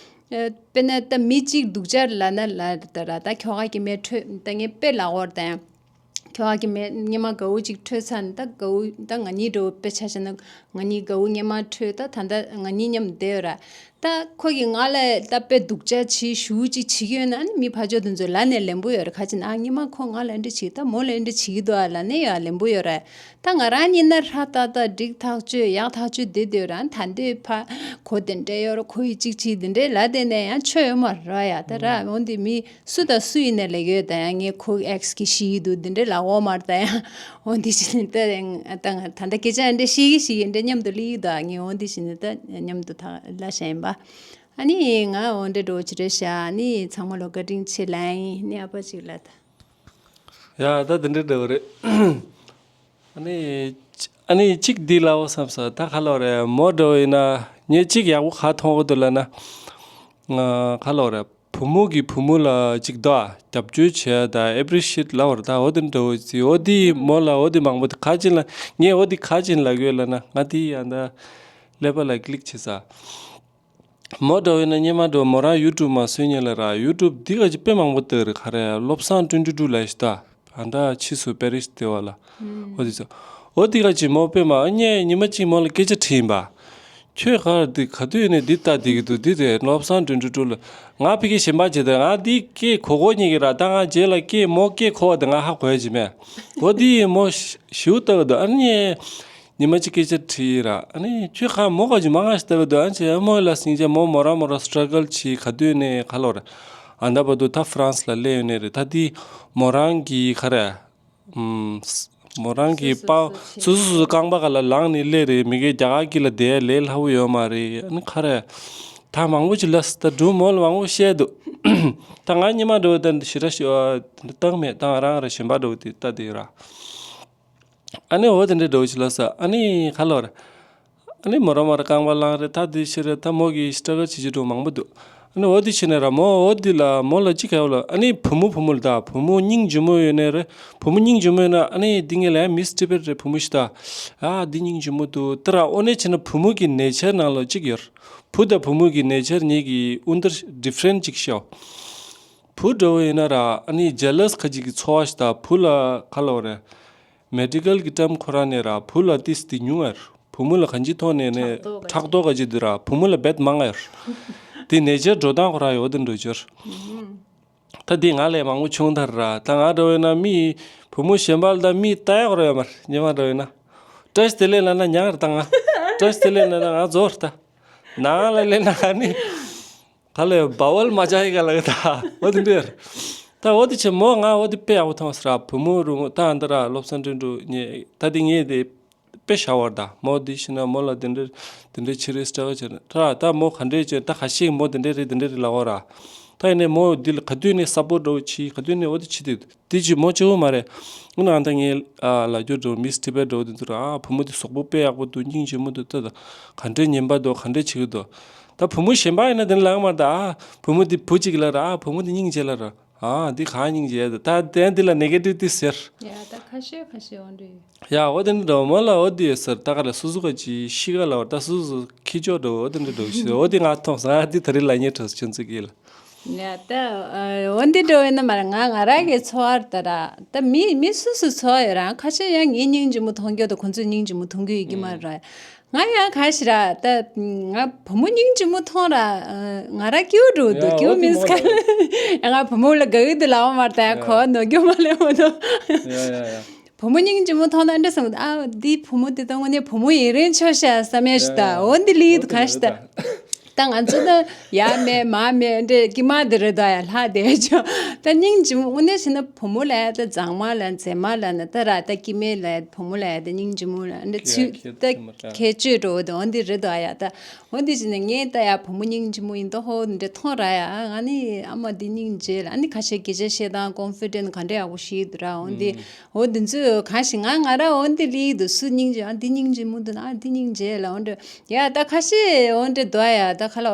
ཨེ་དཔེར་ན་ད་མི་གཅིག་སྡུག་ཅག་ལ་ན་ལ་ད་ར་ད་ཁྱོ་ག་གི་མེ་འཕྲོད་ད་ངས་དཔེ་ལ་འོར་ད་ཡང་། ཁྱོ་ག་གི་མེ་སྙེ་མ་དགའ་བོ་ཅིག་འཕྲོད་ཚར་ནས་ད་དགའ་བོ་ད་ང་གཉིས་འགྲོ་དཔེ་ཆ་བཞག་ན་ང་གཉིས་དགའ་བོ་སྙེ་མ་འཕྲོད། ད་ད་ད་ང་གཉིས་མཉམ་བསྡད་ཡོད་ར། ད་ཁོ་གིས་ང་ལ་ད་དཔེ་སྡུག་ཅག་བྱེད་ཞུ་ཅིག་བྱེད་ཀྱི་ཡོད་ན་ནི་མི་ཕར་ཕྱོགས་དེ་ཚོས་ལབ་ནས་ལན་པོ་ཡོད་རེད། ཁ་ཅིག་ན་ཨ་ཉི་མ་ཁོ་ང་ལ་འདི་འདྲ་བྱེད་ད་མོ་ལ་འདི་འདྲ་བྱེད་ཀྱི་འདུག་ཨ་ལབ་ནས་ཡ་ལན་པོ་ཡོད་རེད། ད་ང་རང་ཡིན་ན་ཧྲ་ཏག་ཏག་འགྲིག་ཐག་ཆོད་ཡག་ཐག་ཆོད་བསྡད་སྡོད་ར། ད་འདོད་ཕ་ཁོ་དེ་འདྲ་ཡོད་ར། ཁོ་ཡི་གཅིག་བྱེད་དེ་འདྲ་ལབ་བསྡད་ནས་ཡང་ཆོད་ཡོད་མ་རེད་ཡ། ད་ར་འོན་ཏེ་མི་སུ་དང་སུ་ཡིན་ནས་ལས་ཡོད་ད་ཡང་ངས་ཁོ་ཨེགས་ཀྱི་ཤི་ཡི་འདུག་དེ་འདྲ་ལབ་འོ་མ་རེད་ད་ཡང་། འོ་འདི་བྱས་ནས་ད་ད་ད་སྐད་ཆ་འདྲ་བཤད་ཀྱི་ཞིག་ཡིན་འདྲ་མཉམ་དུ་སླེབས་ཡོད་ད། ངས་འོ་འདི་བྱས་ནས་ད་མཉམ་དུ་ད་ལ་ཞེན་པ། ཨ་ནི་ང་འོ་འདྲ་འགྲོ་ཅི་རེད་ཤག་ཨ་ནི་ཚང་མ་ལོ་བཀའ་དྲིན་ཆེ་ལབ་ཡིན། ནི་ཨ་ཕ་ཅིག་ལ་ད། ཡ་ད་དེ་འདྲ་འདྲ་བ་རེད། ཨ་ནི་ཨ་ནི་གཅིག་འདི་ལབ་བསམ་ས། ད་ག་ལབ་རེད། མོ་འདྲ་བ་ཡིན་ན་ངས་གཅིག་ཡག་པོ་ག་མཐོང་གི་འདུག་ལབ་ན། ང་ག་ལབ་རེད། བུ་མོ་གིས་བུ་མོ་ལ་ཅིག་ད་རྒྱབ་སྐྱོར་བྱས་ད་ཨེ་པི་རི་ཤི་ཨེཊ་ལབ་པ་རེད། ད་འོ་དེ་འདྲ་བོ་ཅིག་འོ་དེ་མོ་ལ་འོ་དེ་མང་པོ་དེ་ག་ཅིག་ལ་ངས་འོ་དེ་ག་ཅིག་ལབ་ཡོད་ལབ་ན། ང་དེ་ཡང་ད་ཀླད་པ་ལ་ཀི་ལིག་བྱེད་ས། མོ་འདྲ་བོ་ཡིན་ན་སྔོན་མ་འདྲ་བོ་མོ་རང་ཡུ་ཊུབ་མ་བཟོས་སྔོན་ལ་ར་ཡུ་ཊུབ་འདི་ག་ཅིག་དཔེ་མང་པོ་བལྟས་རེད། ག་རེ་བློ་བཟང་ཀྲུང་ཀྲུང་ཀྲུང་ལབ་ཤི་ད། ཨ་ད་ཕྱིས་སུ་པེ་རི་སི་བསྡད་པ་ལ། འོ་དེ་ཚོ། འོ་དེ་ག་ཅིག་མོ་དཔེ་མ་ངས་ཉི་མ་གཅིག་མོ་ལ་སྐད་ཆ་དྲིས་ཡིན་པ། ཁྱོད་ག་རེ་འདི་ག་དུས་ནས་འདི་ལྟ་བསྡད་ཀྱི་འདུག་འདི་རེད། བློ་བཟང་ཀྲུང་ཀྲུང་ཀྲུང་ལ་ང་ཕ་གི་ཞེན་པ་བྱེད་དེ། ང་འདི་སྐད་གོ་གོ་ཉིད་ཀྱི་ར། ད་ང་རྗེས་ལ་སྐད་མོ་སྐད་གོ་བ་དེ་ང་ཧ་གོ་ཡ་ཅིག་མེད། འོ་དེ་མོ་ཞིའུ་ལྟ་གི་འདུག་ཨ་ནི་ཉི་མ་གཅིག་སྐད་ཆ་དྲིས་ར། ཨ་ནི་ཁྱོད་ག་མོ་ག་ཅིག་མ་ང་ཞིག་ལྟ་གི་འདུག་ཨ་ནི་ཅེ་མོ་ལ་སིང་ཅེ་མོ་མོ་རང་མོ་རང་སི་ཊྲ་གལ་བྱེད་ག་དུས་ནས་ག་ལོར། ཨ་ད་བར་དུ་ད་ཧྥ་རན་སི་ལ་སླེབས་ཡོད་ནས་རེད། ད་དེ་མོ་རང་གི་ག་རེ། ཨམ། མོ་རང་གི་སྤང་སོ་སོ་སོ་སོ་རྐང་པ་ག་ལ་ལངས་ནས་སླེབས་རེད། མི་གའི་རྒྱ་གར་གྱི་ལ་བསྡད་ལས་སླ་བོ་ཡོད་མ་རེད། ཨ་ནི་ག་རེ། ད་མང་པོ་ཅིག་ལ་ད་སྒྲུང་མོ་ལ་མང་པོ་བཤད་འདུག་ད་ང་ཉི་མ་འགྲོ་ད་ཞེ་དྲག་ཞེ་བ་བཏང་མེད། ད་ང་རང་ར་ཞེན་པ་འགྲོ་དེ་ལྟ་དེ་ར། ཨ་ནི་འོ་དེ་འདྲའི་འགྲོ་ཞིག་ལ་ས། ཨ་ནི་ག་ལོར། ཨ་ནི་མོ་རང་མ་ར་རྐང་པ་ལངས་རེད། ད་དེ་ཕྱིར་ད་མོ་གི་སི་ཊྲ་གལ་བྱེད་ཀྱི་འགྲོ་མང་པོ་འདུག་ཨ་ནི་འོ་དེ་ཕྱིར་ནས་ར་མོ་འོ་དེ་ལ་མོ་ལ་ཅི་ག་ཡོད་ལ། ཨ་ནི་བུ་མོ་བུ་མོ་ལ་ད་བུ་མོ་སྙིང་རྗེ་མོ་ཡོད་ནས་རེད། བུ་མོ་སྙིང་རྗེ་མོ་ཡོད་ན་ཨ་ནི་དེ་ངས་ལ་ཡང་མིས་ཊི་བེཊ་རེད། བུ་མོ་ཞིག་ད་ཨ་དེ་སྙིང་རྗེ་མོ་འདུག་ད་ར་འོ་ནས་ཕྱིར་ན་བུ་མོ་གི་ནེ་ཅར་ནང་ལ་ཅིག་ཡོད། བུ་དང་བུ་མོ་གི་ནེ་ཅར་གཉིས་ཀྱི་ཨུན་ཏར་ཌི་ཕ་རེན་ཊི་ཅིག་ཤོག་བུ་འདྲ་བོ་ཡིན་ན་ར་ཨ་ནི་ཇེ་ལ་སི་ཁ་ཅིག་གི་ཚོར་བ་ཞིག་ད། བུ་ལ་ག་ལབ་རེད། མེ་ཌི་ཀལ་གྱི་ཊརམ་ཁོ་རང་ནས་ར་བུ་ལ་ཏིས་ཏི་ཉུང་ངེར། བུ་མོ་ལ་གང་ཅི་ཐོག་ནས་ནས་ཕྲག་དོག་ག་ཅི་འདི་ར་བུ་མོ་ལ་བེད་མང་ངེར། དེ་ནེ་ཅར་འགྲོ་སྟངས་ཁོ་རང་ཡོད་དེ་འགྲོ་ཅོར། ད་དེ་ང་ལས་མང་པོ་བྱུང་ཐར་ར། ད་ང་འདྲ་བོ་ཡིན་ན་མི་བུ་མོ་གཞན་པ་ལ་ད་མི་ལྟ་ཡག་རོ་ཡོད་མར་ཉི་མ་འདྲ་བོ་ཡིན་ན། བཀྲ་ཤིས་བདེ་ལེགས་ལབ་ན་ཉག་རེད་ད་ང་། བཀྲ་ཤིས་བདེ་ལེགས་ལབ་ན་ང་རྫོགས་རེད་ད། ནང་ལ་སླེབས་ན་ཨ་ནི། ག་ལ་ཡོད་བ་ཝལ་མ་ཅག་ཡི་ག་ལ་གི་ད་འོ་དེ་འདྲ་ཡོད་རེད། ད་འོ་དེ་ཆེ་མོ་ང་འོ་དེ་དཔེ་ཡག་པོ་མཐོང་ས་ར། བུ་མོ་རུ་ད་འདི་ར་བློ་བཟང་ཀྲུང་ཀྲུང་ངས་ད་དེ་ངས་དེ་དཔེ་ཤ་བར་ད་མོ་དེ་ཤི་ན་མོ་ལ་དེ་འདྲ་དེ་འདྲ་ཆེ་རེ་སྟྲ་ག་ཆེ་རེ་ད་ར། ད་མོ་ག་འདྲས་ཆེ་ད་ག་ཤེས་མོ་དེ་འདྲ་རེད་དེ་འདྲ་རེད་ལ་འོ་ར། ད་ཡིན་ནས་མོ་འདི་ལ་ག་དུས་ནས་སཔོར་འགྲོ་བྱེད་ག་དུས་ནས་འོ་དེ་བྱེད་དེ། དེ་ཅི་མོ་གཅིག་པོ་མ་རེད། ཨ་ནི་ཨ་ད་ངས་ཨ་ལ་རྒྱུ་འགྲོ་མིས་ཊི་བེཊ་འགྲོ་དེ་ཚོ་ར་ཨ་བུ་མོ་དེ་གཟུགས་པོ་དཔེ་ཡག་པོ་འདུག་སྙིང་རྗེ་མོ་འདུག་ད་ད་ག་འདྲས་ཉན་པ་འདུག་ག་འདྲས་བྱེད་ཀྱི་འདུག་ད་བུ་མོ་གཞན་པ་ཡིན་ན་དེ་ལ་ལངས་མ་ད་ཨ་བུ་མོ་དེ་བུ་གཅིག་ལ་ར་ཨ་བུ་མོ་དེ་སྙིང་རྗེ་ལ་ར་ཨ་འདི་ག་སྙིང་རྗེ་ད་ད་དེ་ལ་ནེ་གེ་ཊིབ་ཏི་ཟེར། ཡ་ད་ཁ་ཤས་ཁ་ཤས་འོང་འདྲ་ཡོད། ཡ་འོ་དེ་འདྲ་འདྲ་མོ་ལ་འོ་དེ་ཟེར་ད་ག་ལ་སུ་སུ་ག་ཅི་ཤི་ག་ལ་བར་ད་སུ་སུ་ཁི་ཅོ་འདྲ་འོ་དེ་འདྲ་འདྲ་ཤི་འོ་དེ་ང་མཐོང་སོང་ཨ་དེ་ད་རེས་ལ་ཉེ་ཁྲོ་ཆུ་ཚོད་ཀྱི་ལ། ཡ་ད་འོ་འདི་འགྲོ་ཡིན་ན་མ་རེད། ང་ང་རང་གི་འཚོ་བར་ལྟ་ར་ད་མི་མི་སུ་སུ་འཚོ་བ་ཡོད་རང་ཁ་ཤས་ཡང་ངའི་སྙིང་རྗེ་མོ་མཐོང་རྒྱུ་དང་ཁོང་ཚོའི་སྙིང་རྗེ་མོ་མཐོང་རྒྱུ་ཡོད་ཀྱི་མ་རེད། ང་ཡང་ག་ཞིག་ར་ད་ང་བུ་མོ་སྙིང་རྗེ་མོ་མཐོང་ར་ང་རང་སྐྱིད་པོ་འགྲོ་འདུག་ཡ་སྐྱིད་པོ་འོ་དེ་མིན་མོ་ཁ་ལ་ཡང་ང་བུ་མོ་ལ་དགའ་གི་འདུག་ལབ་མ་རེད། ད་ཡང་ཡ་ཁོ་ནོར་རྒྱུ་མ་ལས་མ་གཏོགས། ཡ་ཡ་ཡ། བུ་མོ་སྙིང་རྗེ་མོ་མཐོང་ན་འདྲ་བསམ་གི་འདུག་ཨ་འདི་བུ་མོ་འདི་ད་དངོས་གནས་བུ་མོ་ཡིན་རན་ཆོག་ཤག་བསམ་ཡ་ཞིག་ད། ཡ་ཡ། འོ་འདི་ལི་འོ་འདུག་ག་ཞིག་ད། འོ་དེ་ལི་འདུག་ད། ད་ང་ཚོ་ད་ཡ་མེད་མ་མེད་འདྲ་ཀྱི་མ་འདི་རེད་ད་ཡ་ལྷ་དེ་ཆོ། ད་སྙིང་རྗེ་མོ་དངོས་གནས་བྱས་ན་བུ་མོ་ལ་ཡ་ད་མཛངས་མ་ལ་མཛེས་མ་ལ་ན་ད་ར་ད་སྐྱེ་དམན་ལ་ཡ་བུ་མོ་ལ་ཡ་ད་སྙིང་རྗེ་མོ་ལ་འདྲ་ཚུལ་ད་ཁྱད་ཆོས་འགྲོ་འོ་དེ་འོ་འདི་རེད་ད་ཡ་ད། འོ་འདི་བྱས་ན་ངས་ད་ཡ་བུ་མོ་སྙིང་རྗེ་མོ་ཡིན་ད་ཧོ་འདྲ་མཐོང་ར་ཡ། ཨ་ནི་ཨ་མ་འདི་སྙིང་རྗེ་ལ་ཨ་ནི་ཁ་ཤས་སྐད་ཆ་བཤད་སྟངས་ཀོན་ཕི་ཌེན་ག་འདྲ་ཡག་པོ་ཞིག་འདུག་ར། འོ་འདི། ཨུམ། འོ་འདི་ཚོས་གང་ཞིག་ང་ང་ར་འོ་འདི་ལི་འདུག་སུ་སྙིང་རྗེ་ཨ་འདི་སྙིང་རྗེ་མོ་འདུག་ན་ཨ་འདི་སྙིང་རྗེ་ལ་འོ་འདྲ་ཡ་ད་ཁ་ཤས་འོ་འདྲ་འདུག་ཡ་ད་ཁ་ལ་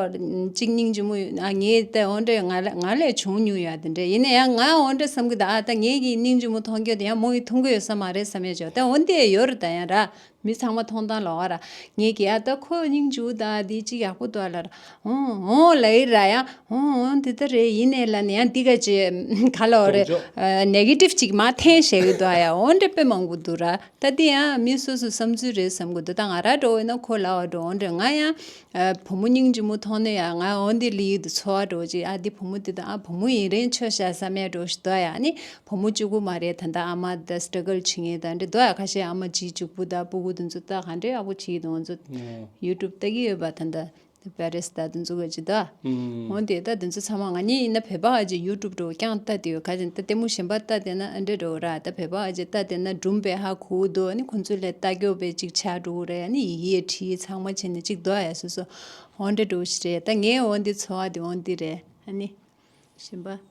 གཅིག་སྙིང་རྗེ་མོ་ཡོད་ན་ངས་ད་འོ་འདྲ་ང་ལ་ང་ལས་བྱུང་མྱོང་ཡ་དེ་འདྲ་ཡིན་ན་ཡང་ང་འོ་འདྲ་བསམ་གི་ད་ཨ་ད་ངས་ཀྱི་སྙིང་རྗེ་མོ་མཐོང་རྒྱུ་དེ་ཡང་མོ་ཡི་མཐོང་གི་ཡོད་ས་མ་རེད་བསམ་ཡ་ཅོ་ད་འོ་འདི་ཡོད་རེད་ད་ཡང་ར། མི་ཚང་མ་མཐོང་སྟངས་ལོགས་ཀ་ར། ངས་ཀྱི་ཨ་ད་ཁོ་སྙིང་རྗེ་པོ་ད་འདི་ཅིག་ཡག་པོ་འདུག་ཨ་ལབ་ར། འོང་འོང་ལབ་ཡི་ར་ཡ། འོང་འོང་འདི་ལྟ་རེད་ཡིན་ནའི་ལབ་ནས་ཡང་འདི་ག་ཅིག་ག་ལབ་རེད། ནེ་གེ་ཊིབ་ཅིག་མར་འཐེན་བཞག་གི་འདུག་ཨ་ཡ། འོང་འདྲ་དཔེ་མང་པོ་འདུག་ར། ད་འདི་ཡང་མི་སོ་སོའི་བསམ་ཚུལ་རེད་བསམ་གི་འདུག་ད་ང་ར་འགྲོ་འོས་ན་ཁོ་ལབ་པ་འགྲོ་འོང་འདྲ། ང་ཡང་བུ་མོ་སྙིང་རྗེ་མོ་མཐོང་ནས་ཡ་ང་འོང་འདི་ལི་ཡི་འདི་ཚོར་བ་འགྲོ་ཅིག་ཨ་འདི་བུ་མོ་འདི་ད་ཨ་བུ་མོ་ཡིན་རན་ཆོག་ཤག་བསམ་ཡ་འགྲོ་ཞིག་འདུག་ཨ་ཡ། ཨ་ནི་བུ་མོ་གཅིག་པུ་མ་རེད། ད་ལྟ་ཨ་མ་ད་སི་ཊྲ་གལ་བྱེད་མཁན་ད་འདྲ་འདུག་ཨ། ཁ་ཤས་ཨ་མ་གཅིག་གཅིག་པུ་ད་སྤུ་གུ་དེ་ཚོ་ད་ག་འདྲས་ཨ་ཁུ་བྱེད་ཀྱི་འདུག་ང་ཚོ་ཡུ་ཊུབ་ལྟ་གི་ཡོད་པ། ད་ལྟ་པེ་རེ་སི་ད་དེ་ཚོ་ག་ཅིག་ད། འོ་དེ་ད་དེ་ཚོ་ཚང་མ་ང་གཉིས་ཡིན་ན་བོད་པ་ཨ་ཅེ་ཡུ་ཊུབ་འགྲོ་རྐྱང་ལྟ་དེ་ཡོད། ཁ་ཅིག་ད་ལྟད་མོ་གཞན་པ་ལྟ་དེ་ན་ཨ་འདྲས་འགྲོ་ར། ད་བོད་པ་ཨ་ཅེ་ལྟ་དེ་ན་སྒྲུང་པའི་ཧ་གོ་འདུག་ཨ་ནི་ཁོང་ཚོ་ལས་ལྟ་སྐྱོ་པའི་ཅིག་ཆགས་འགྲོ་རེད། ཨ་ནི་ཡི་གེ་བྲིས་ཚང་མ་བྱས་ནས་ཅིག་འདུག་ཨ་ཡ། སོ་སོ་འོ་འདྲས་འགྲོ་ཞིག་རེད། ད་ངའི་འོ་འདི་ཚོར་བ་དེ་འོ་འདི་རེད། ཨ་ནི། གཞན་པ།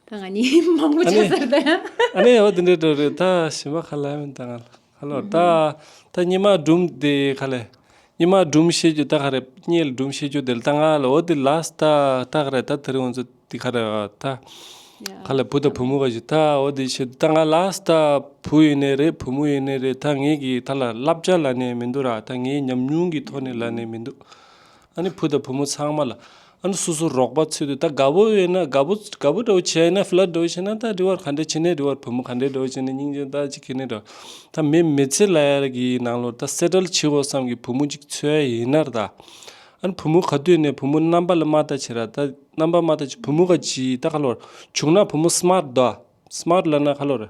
ད་ང་གཉིས་མང་པོ་ཨ་ནི་ཆགས་ཚར་ད་ཡ། ཨ་ནི་འོ་དེ་འདྲའི་འགྲོ་རེད། ད་གཞན་པ་ཁ་ལ་མིན་ད་ང་ལ་ཁ་ལོ་ད་ད་ཉི་མ་སྒྲུང་དེ་ཁ་ལས་ཉི་མ་སྒྲུང་བཤད་རྒྱུ་ད་ག་རེ་སྙེལ་སྒྲུང་བཤད་རྒྱུ་དེ་ལ་ད་ང་ལ་འོ་དེ་ལ་སི་ད་ད་ག་རེ་ད་དེ་རིང་ང་ཚོ་དེ་ག་རེ་ད་ཁ་ལས་བུ་དང་བུ་མོ་ག་ཞིག་ད་འོ་དེ་བཤད་ད་ང་ལ་སི་ད་བུ་ཡིན་ནའི་རེད་བུ་མོ་ཡིན་ནའི་རེད། ད་ངེད་ཀྱི་ད་ལ་བསླབ་བྱ་ལ་ནས་མི་འདུག་ར། ད་ངའི་ཉམས་མྱོང་གི་ཐོག་ནས་ལ་ནས་མི་འདུག་ཨ་ནི་བུ་དང་བུ་མོ་ཚང་མ་ལ་ཨ་ནི་སོ་སོ་རོགས་པ་འཚོལ་དུས་ད་དགའ་པོ་ཡོད་ན་དགའ་པོ་དགའ་པོ་འདྲ་བོ་བྱས་ན་ཕི་ལར་འདྲ་བོ་བྱས་ན་ད་རི་བར་ག་འདྲ་བྱས་ནས་རི་བར་བུ་མོ་ག་འདྲ་འདྲ་བོ་བྱས་ནས་སྙིང་རྗེ་ད་ཅི་ཁེ་ནས་འདྲ་ད་མི་མི་ཚེ་ལ་ཡར་གྱི་ནང་ལོགས་ད་སེ་ཊལ་བྱེད་དགོས་བསམ་གྱི་བུ་མོ་གཅིག་འཚོལ་ཡ་ཡིན་ན་ར། ད་ཨ་ནི་བུ་མོ་ག་དུས་ནས་བུ་མོ་རྣམ་པ་ལ་མ་ལྟ་བྱེད་ར། ད་རྣམ་པ་མ་ལྟ་བྱེད་བུ་མོ་ག་ཅི་ད་ག་ལོར་བྱུང་ན་བུ་མོ་སི་མཱར་ཊི་ད་སི་མཱར་ཊི་ལ་ན་ག་ལོར་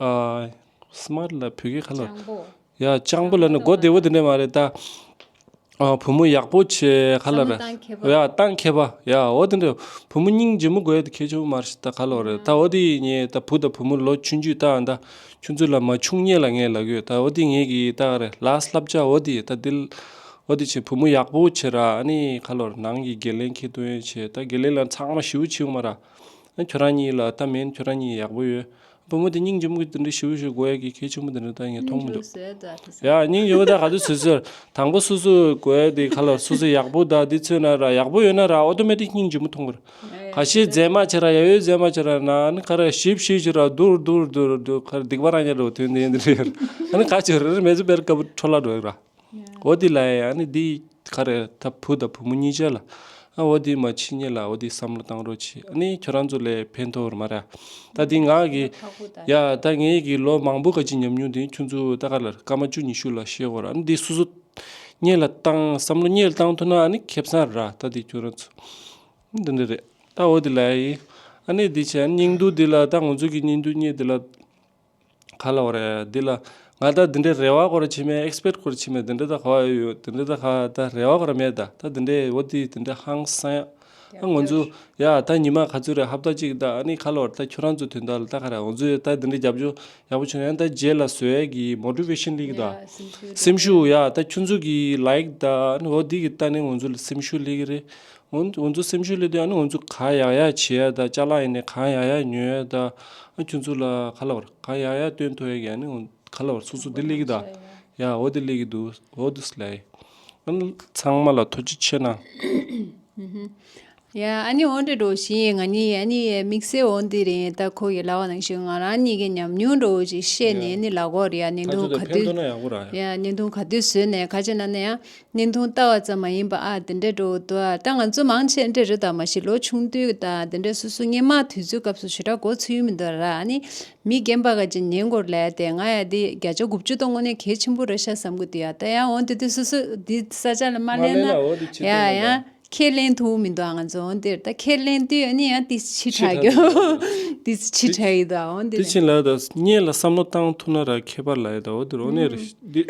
ཨ་སི་མཱར་ཊི་ལ་བོད་སྐད་ག་ལོར་སྤྱང་པོ། ཡ་སྤྱང་པོ་ལབ་ན་གོ་བདེ་བོ་དེ་འདྲ་མ་རེད་ད། ཨ་བུ་མོ་ཡག་པོ་བྱས་ཁ་ལ་ར། བསམ་བློ་བཏང་མཁས་པ། ཡ་བཏང་མཁས་པ། ཡ་འོ་དེ་འདྲ་བུ་མོ་སྙིང་རྗེ་མོ་དགོས་དེ་གལ་ཆེན་པོ་མ་རེད་ད་ཁ་ལོ་རེད་ད། འོ་དེ་ངས་ད་བུ་དང་བུ་མོ་ལོ་ཆུང་ཆུང་ད་ད་ཁྱོད་ཚོ་ལ་མ་ཆུང་ཉེ་ལ་ངས་ལབ་ཡོད་ད། འོ་དེ་ངས་གི་ད་རེད་ལ་སི་བསླབ་བྱ་འོ་དེ་ད་དེ་འོ་དེ་བྱས་བུ་མོ་ཡག་པོ་བྱས་ར། ཨ་ནི་ཁ་ལོ་ར་ནང་གི་དགེ་ལེན་ཁེ་ཏོ་ཡོད་བྱས་ད་དགེ་ལེན་ལ་ཚང་མ་ཞིའུ་ཆིའུ་མ་ར། ཨ་ཁྱོད་རང་གཉིས་ལ་ད་མེན་ཁྱོད་རང་གཉིས་ཡག་པོ་ཡོད། བུ་མོ་དེ་སྙིང་རྗེ་མོ་གི་དེ་འདྲ་ཞུ་ཞུ་དགོས་ཡ་གི་གལ་ཆེན་པོ་དེ་འདྲ་ད་ངས་མཐོང་མི་འདུག་སྙིང་རྗེ་མོ་བཟོས་ད་དེ་ཡ་སྙིང་རྗེ་མོ་ད་ག་དུས་བཟོས་ཟེར། དང་པོ་སོ་སོ་དགོས་ཡ་དེ་ཁ་ལ་སོ་སོ་ཡག་པོ་ད་དེ་ཚོས་ན་ར་ཡག་པོ་ཡོད་ན་ར་ཨོ་ཏོ་མེ་ཊིག་སྙིང་རྗེ་མོ་མཐོང་གི་རེད། ཁ་ཤས་མཛེས་མ་བྱེད་ར་ཡ་ཡོད་མཛེས་མ་བྱེད་ར་ན་ཨ་ནི་ཁ་ར་ཞིབ་ཞིབ་བྱེད་ར་དུར་དུར་དུར་དུར་ཁ་ར་སྡིག་པ་རང་ཉར་རོ་དོན་དེ་འདི་རེད། ཨ་ནི་ཁ་ཆེ་རེ་རེ་མེ་ཚོ་བེར་ཀ་བུ་ཁྲོ་ལ་འགྲོ་ཡོད་ར། འོ་དེ་ལ་ཡ་ཨ་ནི་འདི་ག་རེ་ད་བུ་དང་བུ་མོ་གཉིས་ཆ་ལ་ཨ་འོ་དེ་མ་ཕྱི་ཉིན་ལ་འོ་དེ་བསམ་བློ་བཏང་རོགས་བྱེད། ཨ་ནི་ཁྱོད་རང་ཚོ་ལས་ཕན་ཐོགས་ར་མ་ར། ད་དེ་ང་གི་ཡ་ད་ངའི་གི་ལོ་མང་པོ་ག་ཅིག་ཉམས་མྱོང་དེ་ཁྱོད་ཚོ་ད་ག་ལ་སྐར་མ་བཅུ་ཉི་ཤུ་ལ་ཤེས་དགོས་ར། ཨ་ནི་འདི་སོ་སོ་སྙིང་ལ་བཏང་བསམ་བློ་སྙིང་ལ་བཏང་ཐུབ་ན་ཨ་ནི་ཁེ་བཟང་ར། ད་དེ་ཁྱོད་རང་ཚོ་འདི་འདྲ་རེད། ད་འོ་དེ་ལ་ཡ་ཨ་ནི་འདི་བྱས་སྙིང་སྡུག་འདི་ལ་ད་ང་ཚོ་གི་སྙིང་སྡུག་སྙིང་འདི་ལ། ག་ལབ་དགོས་རེད་འདི་ལ། ང་ད་འདི་འདྲའི་རེ་བ་སྐོར་བྱེད་མེད། ཨེག་སི་པེག་སྐོར་བྱེད་མེད། འདི་འདྲ་ད་ག་བ་ཡོད་འདི་འདྲ་ད་ག་ད་རེ་བ་སྐོར་མེད། ད་ད་འདི་འདྲའི་འོ་དེ་འདི་འདྲ་ཧང་སང་ཡ། ཨ་ང་ཚོ་ཡ་ད་ཉི་མ་ག་ཚོད་རེད་ཧབ་ཏ་གཅིག་ད་ཨ་ནི་ག་ལབ་དགོས་རེད་ད་ཁྱོད་རང་ཚོ་དོན་དག་ལ་ད་ག་རེད་ང་ཚོ་ཡ་ད་འདི་འདྲའི་རྒྱབ་སྐྱོར་ཡག་པོ་བྱུང་ཡང་ད་རྗེས་ལ་བཟོ་ཡ་གི་མོ་ཊི་ཝེ་ཤན་སླེབས་ཀྱི་ད། སེམས་ཤུགས་ཡ་ད་ཁྱོད་ཚོ་གི་ལའིག་ད་ཨ་ནི་འོ་དེ་གི་ད་ནི་ང་ཚོ་ལ་སེམས་ཤུགས་སླེབས་ཀྱི་རེད། ང་ང་ཚོ་སེམས་ཤུགས་སླེབས་དུས་ཨ་ནི་ང་ཚོ་གང་ཡག་ཡག་བྱེད་ཡ་ད་ཅ་ལག་ཡིན་ནའི་གང་ཡག་ཡག་ཉོ་ཡ་ད་ཨ་ཁྱོད་ཚོ་ལ་ག་ལབ་དགོས་རེད་གང་ཡག་ཡག་སྟོན་ཐུབ་ཡ་གི་ཨ་ནི་ག་ལབ་དགོས་རེད་སོ་སོ་འདི་སླེབས་ཀྱི་ད་ཡ་འོ་འདི་སླེབས་ཀྱི་འདུག་འོ་འདི་སླེབས་ཨ་ནི་ཚང་མ་ལ་ཐུགས་རྗེ་ཆེ་གནང་། ཡ་ཨ་ནི་འོ་འདྲ་འགྲོ་བཞིན་ང་གཉིས་ཨ་ནི་དམིགས་བསལ་འོ་འདི་རེད་ད་ཁོ་གི་ལབ་པ་ནང་བཞིན་ང་རང་གཉིས་ཀྱི་ཉམས་མྱོང་འདྲ་བོ་ཞིག་བཤད་ནས་ཨ་ནི་ལབ་དགོས་རེད་ཡ་བརྙན་ཐུང་ག་དུས་ཡ་བརྙན་ཐུང་ག་དུས་བཟོས་ནས་ག་ཅི་ན་ན་ཡ། བརྙན་ཐུང་ལྟ་བ་ཙམ་མ་ཡིན་པ་ཨ་དེ་འདྲ་འགྲོ་འདུག་ཨ། ད་ང་ཚོ་མང་ཆེ་འདྲ་རེད་ད་མ་གཞི་ལོ་ཆུང་དུས་ད་དེ་འདྲ་སོ་སོ་སྔོན་མ་དུས་ཚོད་སྐབས་སུ་ཞེ་དྲག་གོ་ཚོད་ཡོད་མི་འདུག་ར། ཨ་ནི་མི་རྒན་པ་ག་ཅིག་ཉན་དགོས་ལབ་དེ་ང་ཡ་དེ་བརྒྱ་ཆ་དགུ་བཅུ་ད་དངོས་གནས་གལ་ཆེན་པོ་རེད་ཤག་བསམ་གི་འདུག་ཡ། ད་ཡང་འོ་དེ་དུས་སོ་སོ་འདི་ས་ཆ་ལ་མ་མ་སླེབས་ན་ལེན་ན་འོ་དེ་ཆེ་ཡ་ཡ་ཁས་ལེན་ཐུབ་མི་འདུག་ཨ། ང་ཚོ་འོ་དེར་ད་ཁས་ལེན་དུས་ཨ་ནི་ཡང་དེ་ཕྱི་ཕྱི་དྲག་དྲག་གི་གི་འདུག་དེ་ཕྱི་དྲག་གི་འདུག་ཨ། འོ་དེ་དེ་ཕྱིན་ལ་ད་སྙད་ལ་བསམ་བློ་བཏང་ཐུབ་ན་ར་ཁྱད་པར་ལ་ཡ་ད་འོ་དེ་རོ་ནས་རེད་འདི།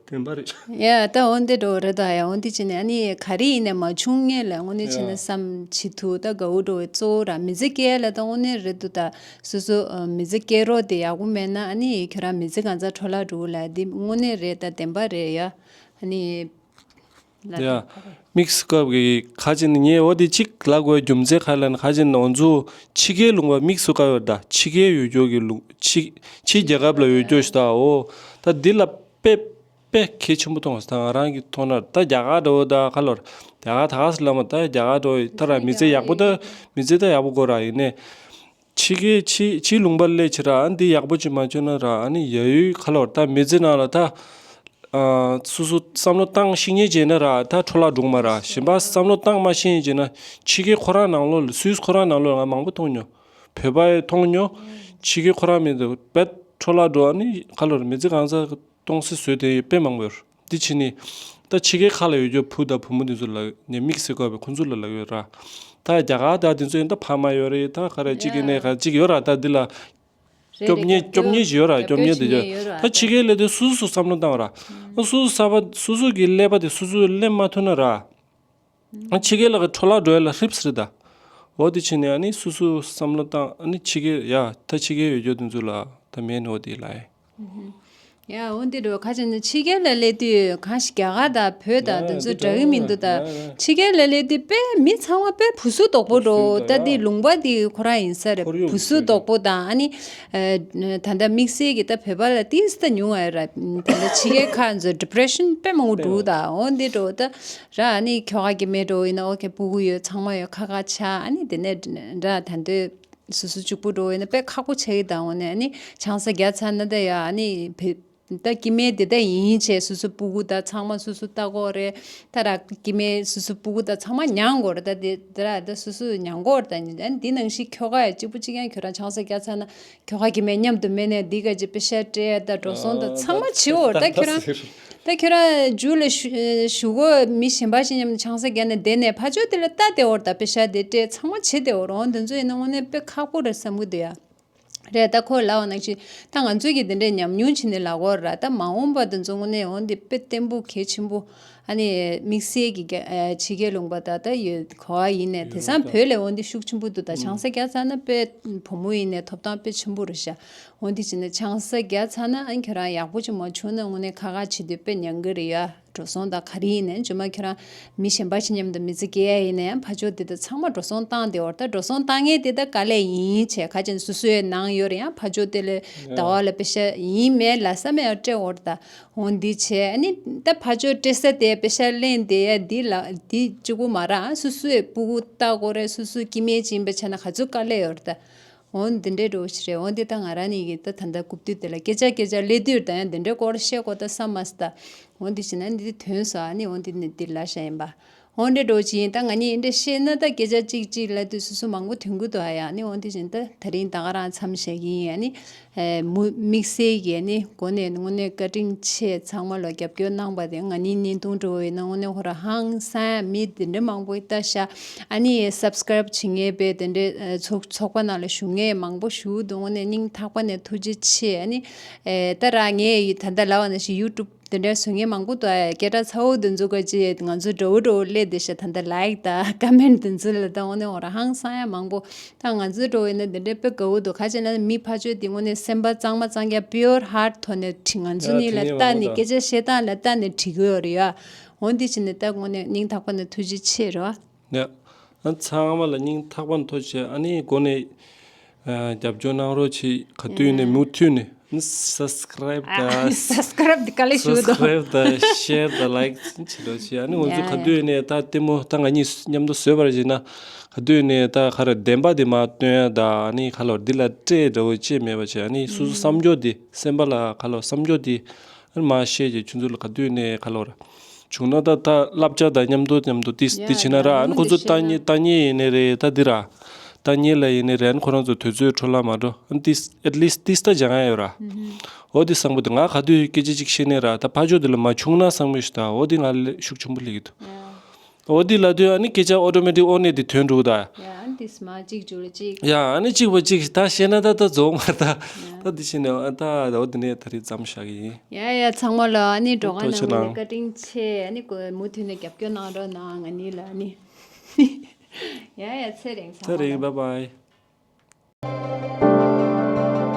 བདེན་པ་རེད། ཡ་ད་འོ་འདི་འགྲོ་རེད་ད་ཡ། འོ་འདི་བྱས་ནས་ཨ་ནི་ག་རེ་ཡིན་ནས་མ་བྱུང་ངེས་ལ་དངོས་གནས་བྱས་ནས་བསམ་བྱེད་ཐུབ་ད་དགའ་བོ་འགྲོ་བའི་གཙོ་བོ་ར་མི་ཚེ་སྐྱེལ་ལ་ད་དངོས་གནས་རེད་འདུག་ད་སོ་སོ་མི་ཚེ་སྐྱེལ་རོགས་དེ་ཡག་པོ་མེད་ན་ཨ་ནི་ཁྱོད་རང་མི་ཚེ་གང་ཚ་འཕྲོ་བརླག་འགྲོ་གི་ལ་འདི་དངོས་གནས་རེད་ད་བདེན་པ་རེད་ཡ། ཨ་ནི་ལ་ཡ། དམིགས་སུ་བཀར་གི་ཁ་ཅིག་ནི་ངས་འོ་དེ་གཅིག་ལབ་དགོས་རྒྱུ་མཚན་ག་ལ་ནི་ཁ་ཅིག་ནི་འོ་ཚོ་ཕྱི་རྒྱལ་ལུང་པ་དམིགས་སུ་བཀར་ཡོད་ད་ཕྱི་རྒྱལ་ཡོད་རྒྱུ་གི་ལུང་ཕྱི་ཕྱི་རྒྱལ་ཁབ་ལ་ཡོད་རྒྱུ་ཞིག་ད་འོ་ད་འདི་ལ་དཔེ་དཔེ་གལ་ཆེན་པོ་མཐོང་ད་ང་རང་གི་མཐོང་ན་ད་རྒྱ་གར་འདྲ་བོ་ད་ག་ལོར་རྒྱ་གར་ད་ག་སི་ལ་མ་ད་རྒྱ་གར་འདྲ་བོ་ད་ར་མི་ཚེ་ཡག་པོ་ད་མི་ཚེ་ད་ཡག་པོ་དགོས་ར་ཡིན་ནས་ཕྱི་རྒྱལ་ཕྱི་ཕྱི་ལུང་པ་སླེབས་ཕྱིན་ར་ཨ་འདི་ཡག་པོ་ཅིག་མ་བྱུང་ན་ར་ཨ་ནི་ཡ་ཡུལ་ག་ལོར་ད་མི་ཚེ་ནང་ལ་ད། ཨ། སོ་སོ་བསམ་བློ་བཏང་ཤེས་ཉེན་བྱས་ན་ར་ད་འཕྲོ་བརླག་འགྲོ་གི་མ་ར། གཞན་པ་བསམ་བློ་བཏང་མ་ཤེས་ཉེན་བྱས་ན་ཕྱི་རྒྱལ་ཁོ་རང་ནང་ལོགས་ལ། སུད་སི་ཁོ་རང་ནང་ལོགས་ལ་ང་མང་པོ་མཐོང་མྱོང་། བོད་པ་ཡང་མཐོང་མྱོང་། ཕྱི་རྒྱལ་ཁོ་རང་མི་འདུག་བེད་འཕྲོ་བརླག་འགྲོ། ཨ་ནི་ཁ་ལོར་མི་ཚེ་གང་ཚ་གཏོང་སྲིད་བཟོས་དེ་དཔེ་མང་པོ་ཡོད། འདི་ཕྱི་ནི་ད་ཕྱི་རྒྱལ་ཁག་ལ་ཡོད་རྒྱུ་བུ་དང་བུ་མོ་འདི་ཚོ་ལ་ནས་དམིགས་བསལ་དགོས་པའི་ཁོང་ཚོ་ལ་ལབ་ཡོད་ར། ད་རྒྱ་གར་ད་འདི་ཚོ་ཡིན་ད་ཕ་མ་ཡོད་རེད། ད་ག་རེ་གཅིག་གི་ནས་ག་གཅིག་ཡོད་ར། ད་འདི་ལ་རེད་སྐྱོབ་རེད། མཁན་རྒྱབ་སྐྱོབ་མཁན་སྐྱོར་ཞིག་ཡོད་ར། རྒྱབ་སྐྱོབ་མཁན་དེ་སྐྱོར་ཡོད་ར། ད་ཕྱི་རྒྱལ་སླེབས་དུས་སོ་སོ་བསམ་བློ་བཏང་ར། སོ་སོ་ས་པ་སོ་སོ་གི་ཀླད་པ་དེ་སོ་སོས་ལེན་མ་ཐུབ་ན་ར། ཕྱི་རྒྱལ་ལ་འཕྲོ་བརླག་འགྲོ་ཡ་ལ་ཧྲིབ་སི་རེད་ད། འོ་དེ་ཕྱི་ནས་ཨ་ནི་སོ་སོ་བསམ་བློ་བཏང་། ཨ་ནི་ཕྱི་རྒྱལ་ཡ་ད་ཕྱི་རྒྱལ་ཡོད་རྒྱུ་དེ་ཚོ་ལ་ད་མེད་ནོ་དེ་ལ་ཡ། ཡ་འོ་འདི་འགྲོ་ཁ་ཅིག་ནི་ཕྱི་རྒྱལ་ལ་སླེབས་དུས་གང་ཞིག་རྒྱ་གར་དང་བོད་དང་དེ་ཚོ་འདྲ་གི་མི་འདུག་ད། ཕྱི་རྒྱལ་ལ་སླེབས་དུས་དཔེ་མི་ཚང་མ་དཔེ་བུ་གཟུགས་དོག་པོ་འགྲོ། ད་འདི་ལུང་པ་འདི་ཁོ་རང་ཡིན་ས་རེད། བུ་གཟུགས་དོག་པོ་དང་ཨ་ནི། ད་ལྟ་དམིགས་བསལ་གྱི་ད་བོད་པ་ལ་ཏིས་ད་ཉུང་བ་ར། ད་ལྟ་ཕྱི་རྒྱལ་ཁག་ཚོ་ཌི་པི་རེ་ཤན་དཔེ་མང་པོ་འགྲོ་ད། འོ་འདི་འགྲོ་ད་ར། ཨ་ནི་ཁྱོ་ག་གི་མེད་འགྲོ་ཡིན་ན་ཨོ་ཁེ་སྤུ་གུ་ཡོད་ཚང་མ་ཡོད་ཁ་ཁ་ཆགས། ཨ་ནི་དེ་ནས་འདྲ་ད་འདོད་སོ་སོ་གཅིག་པུ་འགྲོ་ཡིན་ན་དཔེ་ཁག་པོ་ཆགས་ཀྱི་ད། འོ་ནས་ཨ་ནི་ཆང་ས་རྒྱག་ཚར་ན་ད་ཡ་ཨ་ནི་བེ་ད་སྐྱེ་དམན་དེ་ད་ཡིན་བྱས་སོ་སོ་སྤུ་གུ་ད་ཚང་མ་སོ་སོ་ལྟ་དགོས་རེད། ད་ར་སྐྱེ་དམན་སོ་སོ་སྤུ་གུ་ད་ཚང་མ་མྱང་དགོས་རེད། ད་དེ་ད་ར་ད་སོ་སོ་མྱང་དགོས་རེད། ད་འདི་ནང་བཞིན་ཁྱོ་ག་ཡ་གཅིག་པུ་གཅིག་ཡང་ཁྱོད་རང་ཆང་ས་རྒྱག་ཚར་ན་ཁྱོ་ག་སྐྱེ་དམན་མཉམ་དུ་མེད་ནས་འདི་ག་ཅིག་པེ་ཤ་སྤྲད་ད་འགྲོ་སོང་ད་ཚང་མ་བྱེད་འོ་རེད། ད་ཁྱོད་རང་ད་ཁྱོད་རང་རྒྱུ་ལ་ཞུ་ཞུ་གོ་མི་གཞན་པ་ཞིག་མཉམ་དུ་ཆང་ས་རྒྱག་ནས་བསྡད་ནས་ཕ་ཆོས་དེ་ལ་ལྟ་བསྡད་འོ་རེད། ད་པེ་ཤ་དེ་སྤྲད་ཚང་མ་བྱེད་བསྡད་འོ་རེད། འོ་འདི་ཚོ་ཡིན་ན་དངོས་གནས་དཔེ་ཁག་པོ་རེད་བསམ་གི་འདུག་ཡ། རེད། ད་ཁོ་ལབ་པ་ནང་བཞིན་ད་ང་ཚོས་ཀྱི་དེ་འདྲའི་ཉམས་མྱོང་བྱས་ནས་ལབ་དགོས་ར། ད་མ་འོངས་པ་དེ་ཚོ་དངོས་གནས་འོ་འདི་དཔེ་བརྟན་པོ་གལ་ཆེན་པོ། ཨ་ནི་དམིགས་བསལ་གྱི་རྒྱ་ཨ་ཕྱི་རྒྱལ་ལུང་པ་ད་ད་ཡོད་གོ་བ་ཡིན་ནས་དེང་སང་བོད་ལས་འོ་འདི་ཤུགས་ཆེན་པོ་འདུག་ད་ཆང་ས་རྒྱག་ཚར་ན་དཔེ་བུ་མོ་ཡིན་ནས་ཐོབ་ཐང་དཔེ་ཆེན་པོ་རེད་ཤག་འོ་འདི་བྱས་ནས་ཆང་ས་རྒྱག་ཚར་ན་ཨ་ནི་ཁྱོད་རང་ཡག་པོ་ཅིག་མ་བྱུང་ན་དངོས་གནས་ཁ་ཁ་བྱེད་དུས་དཔེ་མྱང་གི་རེད་ཡ། འགྲོ་སོང་དང་ག་རེ་ཡིན་ནའི་རྗེས་མ་ཁྱོད་རང་མི་གཞན་པ་ཞིག་མཉམ་དུ་མི་ཚེ་སྐྱེལ་ཡ་ཡིན་ན་ཡང་ཕ་ཆོས་དེ་དག་ཚང་མ་འགྲོ་སོང་བཏང་བསྡད་འོ་རེད། ད་འགྲོ་སོང་བཏང་མཁན་དེ་དག་དཀའ་ལས་ཡིན་བྱས་ཁ་ཅིག་སོ་སོའི་ནང་ཡོད་རེད། ཡང་ཕ་ཆོས་དེ་ལས་ཟླ་བ་ལ་པེ་ཤ་ཡིན་མེད་ལ་ས་མེད་ཡང་སྤྲད་འོ་རེད། ད་འོ་འདི་བྱས་ཨ་ནི་ད་ཕ་ཆོས་སྤྲད་ས་དེ་པེ་ཤ་ལེན་དེ་ཡ་འདི་ལ་འདི་གཅིག་པུ་མ་རང་སོ་སོའི་སྤུ་གུ་ལྟ་དགོས་རེད། སོ་སོའི་སྐྱེ་དམན་ཅིག་ཡིན་པ་ཆ་ན་ག་ཚོད་དཀའ་ལས་ཡོད་རེད། ད། འོ་འདི་འདྲའི་འགྲོ་ཞིག་རེད། འོ་འདི་ད་ང་རང་ནི་གི་ད་ད་ལྟ་རྐུབ་སྟོད་དེ་ལ་སྐད་ཆ་སྐད་ཆ་སླེབས་དུས་ད་ཡང་འདི་འདྲའི་སྐོར་བཤད་དགོས་ད་བསམ་མ་སོང་ད། འོ་འདི་བྱས་ན་འདི་དོན་སོ་ཨ་ནི་འོ་འདི་ནི་འདི་ལ་ཤ་ཡིན་པ། འོ་འདྲའི་འགྲོ་ཅི་ཡིན་ད་ང་གཉིས་འདི་འདྲ་བཤད་ན་ད་སྐད་ཆ་གཅིག་གཅིག་ལབ་དུས་སོ་སོ་མང་པོ་ཐོན་གི་འདུག་ཨ་ཡ། ཨ་ནི་འོ་འདི་བྱས་ད་ད་རིང་ད་ག་རང་མཚམས་བཞག་གི་ཡིན། ཨ་ནི་ཨེ་མུ་དམིགས་བསལ་གྱི་ཨ་ནི་འགོ་ནས་དངོས་གནས་བཀའ་དྲིན་ཆེ་ཚང་མ་ལ་རྒྱབ་སྐྱོར་གནང་པ་དེ་ང་གཉིས་བརྙན་ཐུང་འགྲོ་བའི་ནང་དངོས་གནས་ཁོ་ར་ཧང་སང་ཡ་མི་འདི་འདྲ་མང་པོ་ལྟ་ཤག་ཨ་ནི་སབ་སི་ཀ་རབ་བྱེད་མཁན་པའི་དེ་འདྲའི་ཨ་ཚོགས་ཚོགས་པ་ནང་ལ་ཞུགས་མཁན་མང་པོ་ཞུགས་འདུག་དངོས་གནས་སྙིང་ཐག་པ་ནས་ཐུགས་རྗེ་ཆེ། ཨ་ནི་ཨེ་ད་ར་ངས་ད་ལྟ་ལབ་པ་ནང་བཞིན་ཡུ་ཊུབ་དེ་འདྲའི་བཟོ་མཁན་མང་པོ་འདུག་ཨ་སྐད་གྲགས་ཚ་བོ་དེ་ཚོ་ག་ཅི་ང་ཚོ་འདྲ་བོ་འདྲ་བོ་སླེབས་བསྡད་ཤག་ད་ལྟ་ལའིག་དང་ཀ་མེན་ཊི་དེ་ཚོ་ལ་ད་དངོས་གནས་ཁོ་ར་ཧང་སང་ཡ་མང་པོ། ད་ང་ཚོའི་འགྲོ་བའི་ན་འདི་འདྲའི་དཔེ་དགའ་བོ་འདུག་ཁ་ཅིག་ན་མི་ཕར་ཕྱོགས་འདི་དངོས་གནས་སེམས་པ་གཙང་མ་གཙང་རྐྱང་པིའུར་ཧར་ཐོག་ནས་ཁྲིད། ང་ཚོ་གཉིས་ལ་ལྟ་ནས་སྐད་ཆ་བཤད་སྟངས་ལ་ལྟ་ནས་ཁྲིད་གི་ཡོད་རེད་ཡ། འོ་འདི་བྱས་ནས་ད་དངོས་གནས་སྙིང་ཐག་པ་ནས་ཐུགས་རྗེ་ཆེ་རེད་བ། ཡ། ཨ་ཚང་མ་ལ་སྙིང་ཐག་པ་ནས་ཐུགས་རྗེ་ཆེ། ཨ་ནི་འགོ་ནས་ཨ་རྒྱབ་སྐྱོར་གནང་རོགས་གྱིས། ག་དུས་ནས་མུ་མཐུད་ནས་ཨ་ནི་སབ་སི་ཀ་རབ་དང་སབ་སི་ཀ་རབ་དེ་དཀའ་ལས་ཞུ་གི་འདུག་སབ་སི་ཀ་རབ་དང་ཤེར་དང་ལའིག་བྱེད་རོགས་གྱིས། ཨ་ནི་ང་ཚོ་ག་དུས་ནས་ད་ལྟད་མོ་ད་ང་གཉིས་མཉམ་དུ་བཟོས་པར་བྱས་ན་ག་དུས་ནས་ད་ག་རེ་བདེན་པ་དེ་མ་སྟོན་ཡ་ད་ཨ་ནི་ཁ་ལོར་འདི་ལ་སྤྲད་འདྲ་བོ་ཅེས་མེད་པ་བྱས། ཨ་ནི་སོ་སོ་བསམ་སྦྱོར་དེ་སེམས་པ་ལ་ཁ་ལོར་བསམ་སྦྱོར་དེ་ཨ་ནི་མ་བཤད་ཀྱི་ཁྱོད་ཚོ་ལ་ག་དུས་ནས་ཁ་ལོར་བྱུང་ན་ད་ད་བསླབ་བྱ་དང་མཉམ་དུ་མཉམ་དུ་ཏིས་ཏི་བྱེད་ན་ར། ཨ་ནི་ཁོ་ཚོ་ལྟ་ཉེ་ལྟ་ཉེ་ཡིན་ནའི་རེད། ད་འདི་ར་ལྟ་ཉེ་ལ་ཡིན་ནའི་རེད། ཨ་ནི་ཁོ་རང་ཚོ་དུས་ཚོད་འཕྲོ་བརླག་མ་འགྲོ། ཨ་ནི་ཏིས་ཨེཊ་ལིསཊ་ཏིས་ད་སྦྱང་ཡ་ཡོད་ར། འོ་དེ་བསམ་པ་དེ་ང་ག་དུས་སྐད་ཆ་གཅིག་བཤད་ནའི་ར་ད་ཕར་ཕྱོགས་དེ་ལ་མ་བྱུང་ན་བསམ་གི་ཞིག་ད། འོ་དེ་ང་ལ་ཤུགས་ཆེན་པོ་སླེབས་ཀྱི་འདུག་འོ་དེ་ལབ་དུས་ཨ་ནི་སྐད་ཆ་ཨོ་ཊོ་མེ་ཊིག་དབང་ནས་དེ་ཐོན་འགྲོ་གི་ད། ཡ་ཨ་ནི་དེ་མ་གཅིག་བྱུང་ལ་གཅིག་ཡ་ཨ་ནི་གཅིག་པ་གཅིག་ད་བཤད་ན་ད་ད་རྫོགས་མ་ད། ད་དེ་བཤད་ནས་ཨ་ད་འོ་དེ་ནས་ད་རེས་མཚམས་བཞག་གི་ཡིན། ཡ་ཡ་ཚང་མ་ལ་ཨ་ནི་འགྲོ་ག་ཐུགས་རྗེ་ནང་ལ་ཆེ་གནང་། བཀའ་དྲིན་ཆེ། ཨ་ནི་མུ་མཐུད་ནས་རྒྱབ་སྐྱོར་གནང་རོགས་གནང་། ང་གཉིས་ལ་ཨ་ནི་ཡ་ཡ་ཚེ་རིང་། ཚེ་རིང་། བའི་བའི།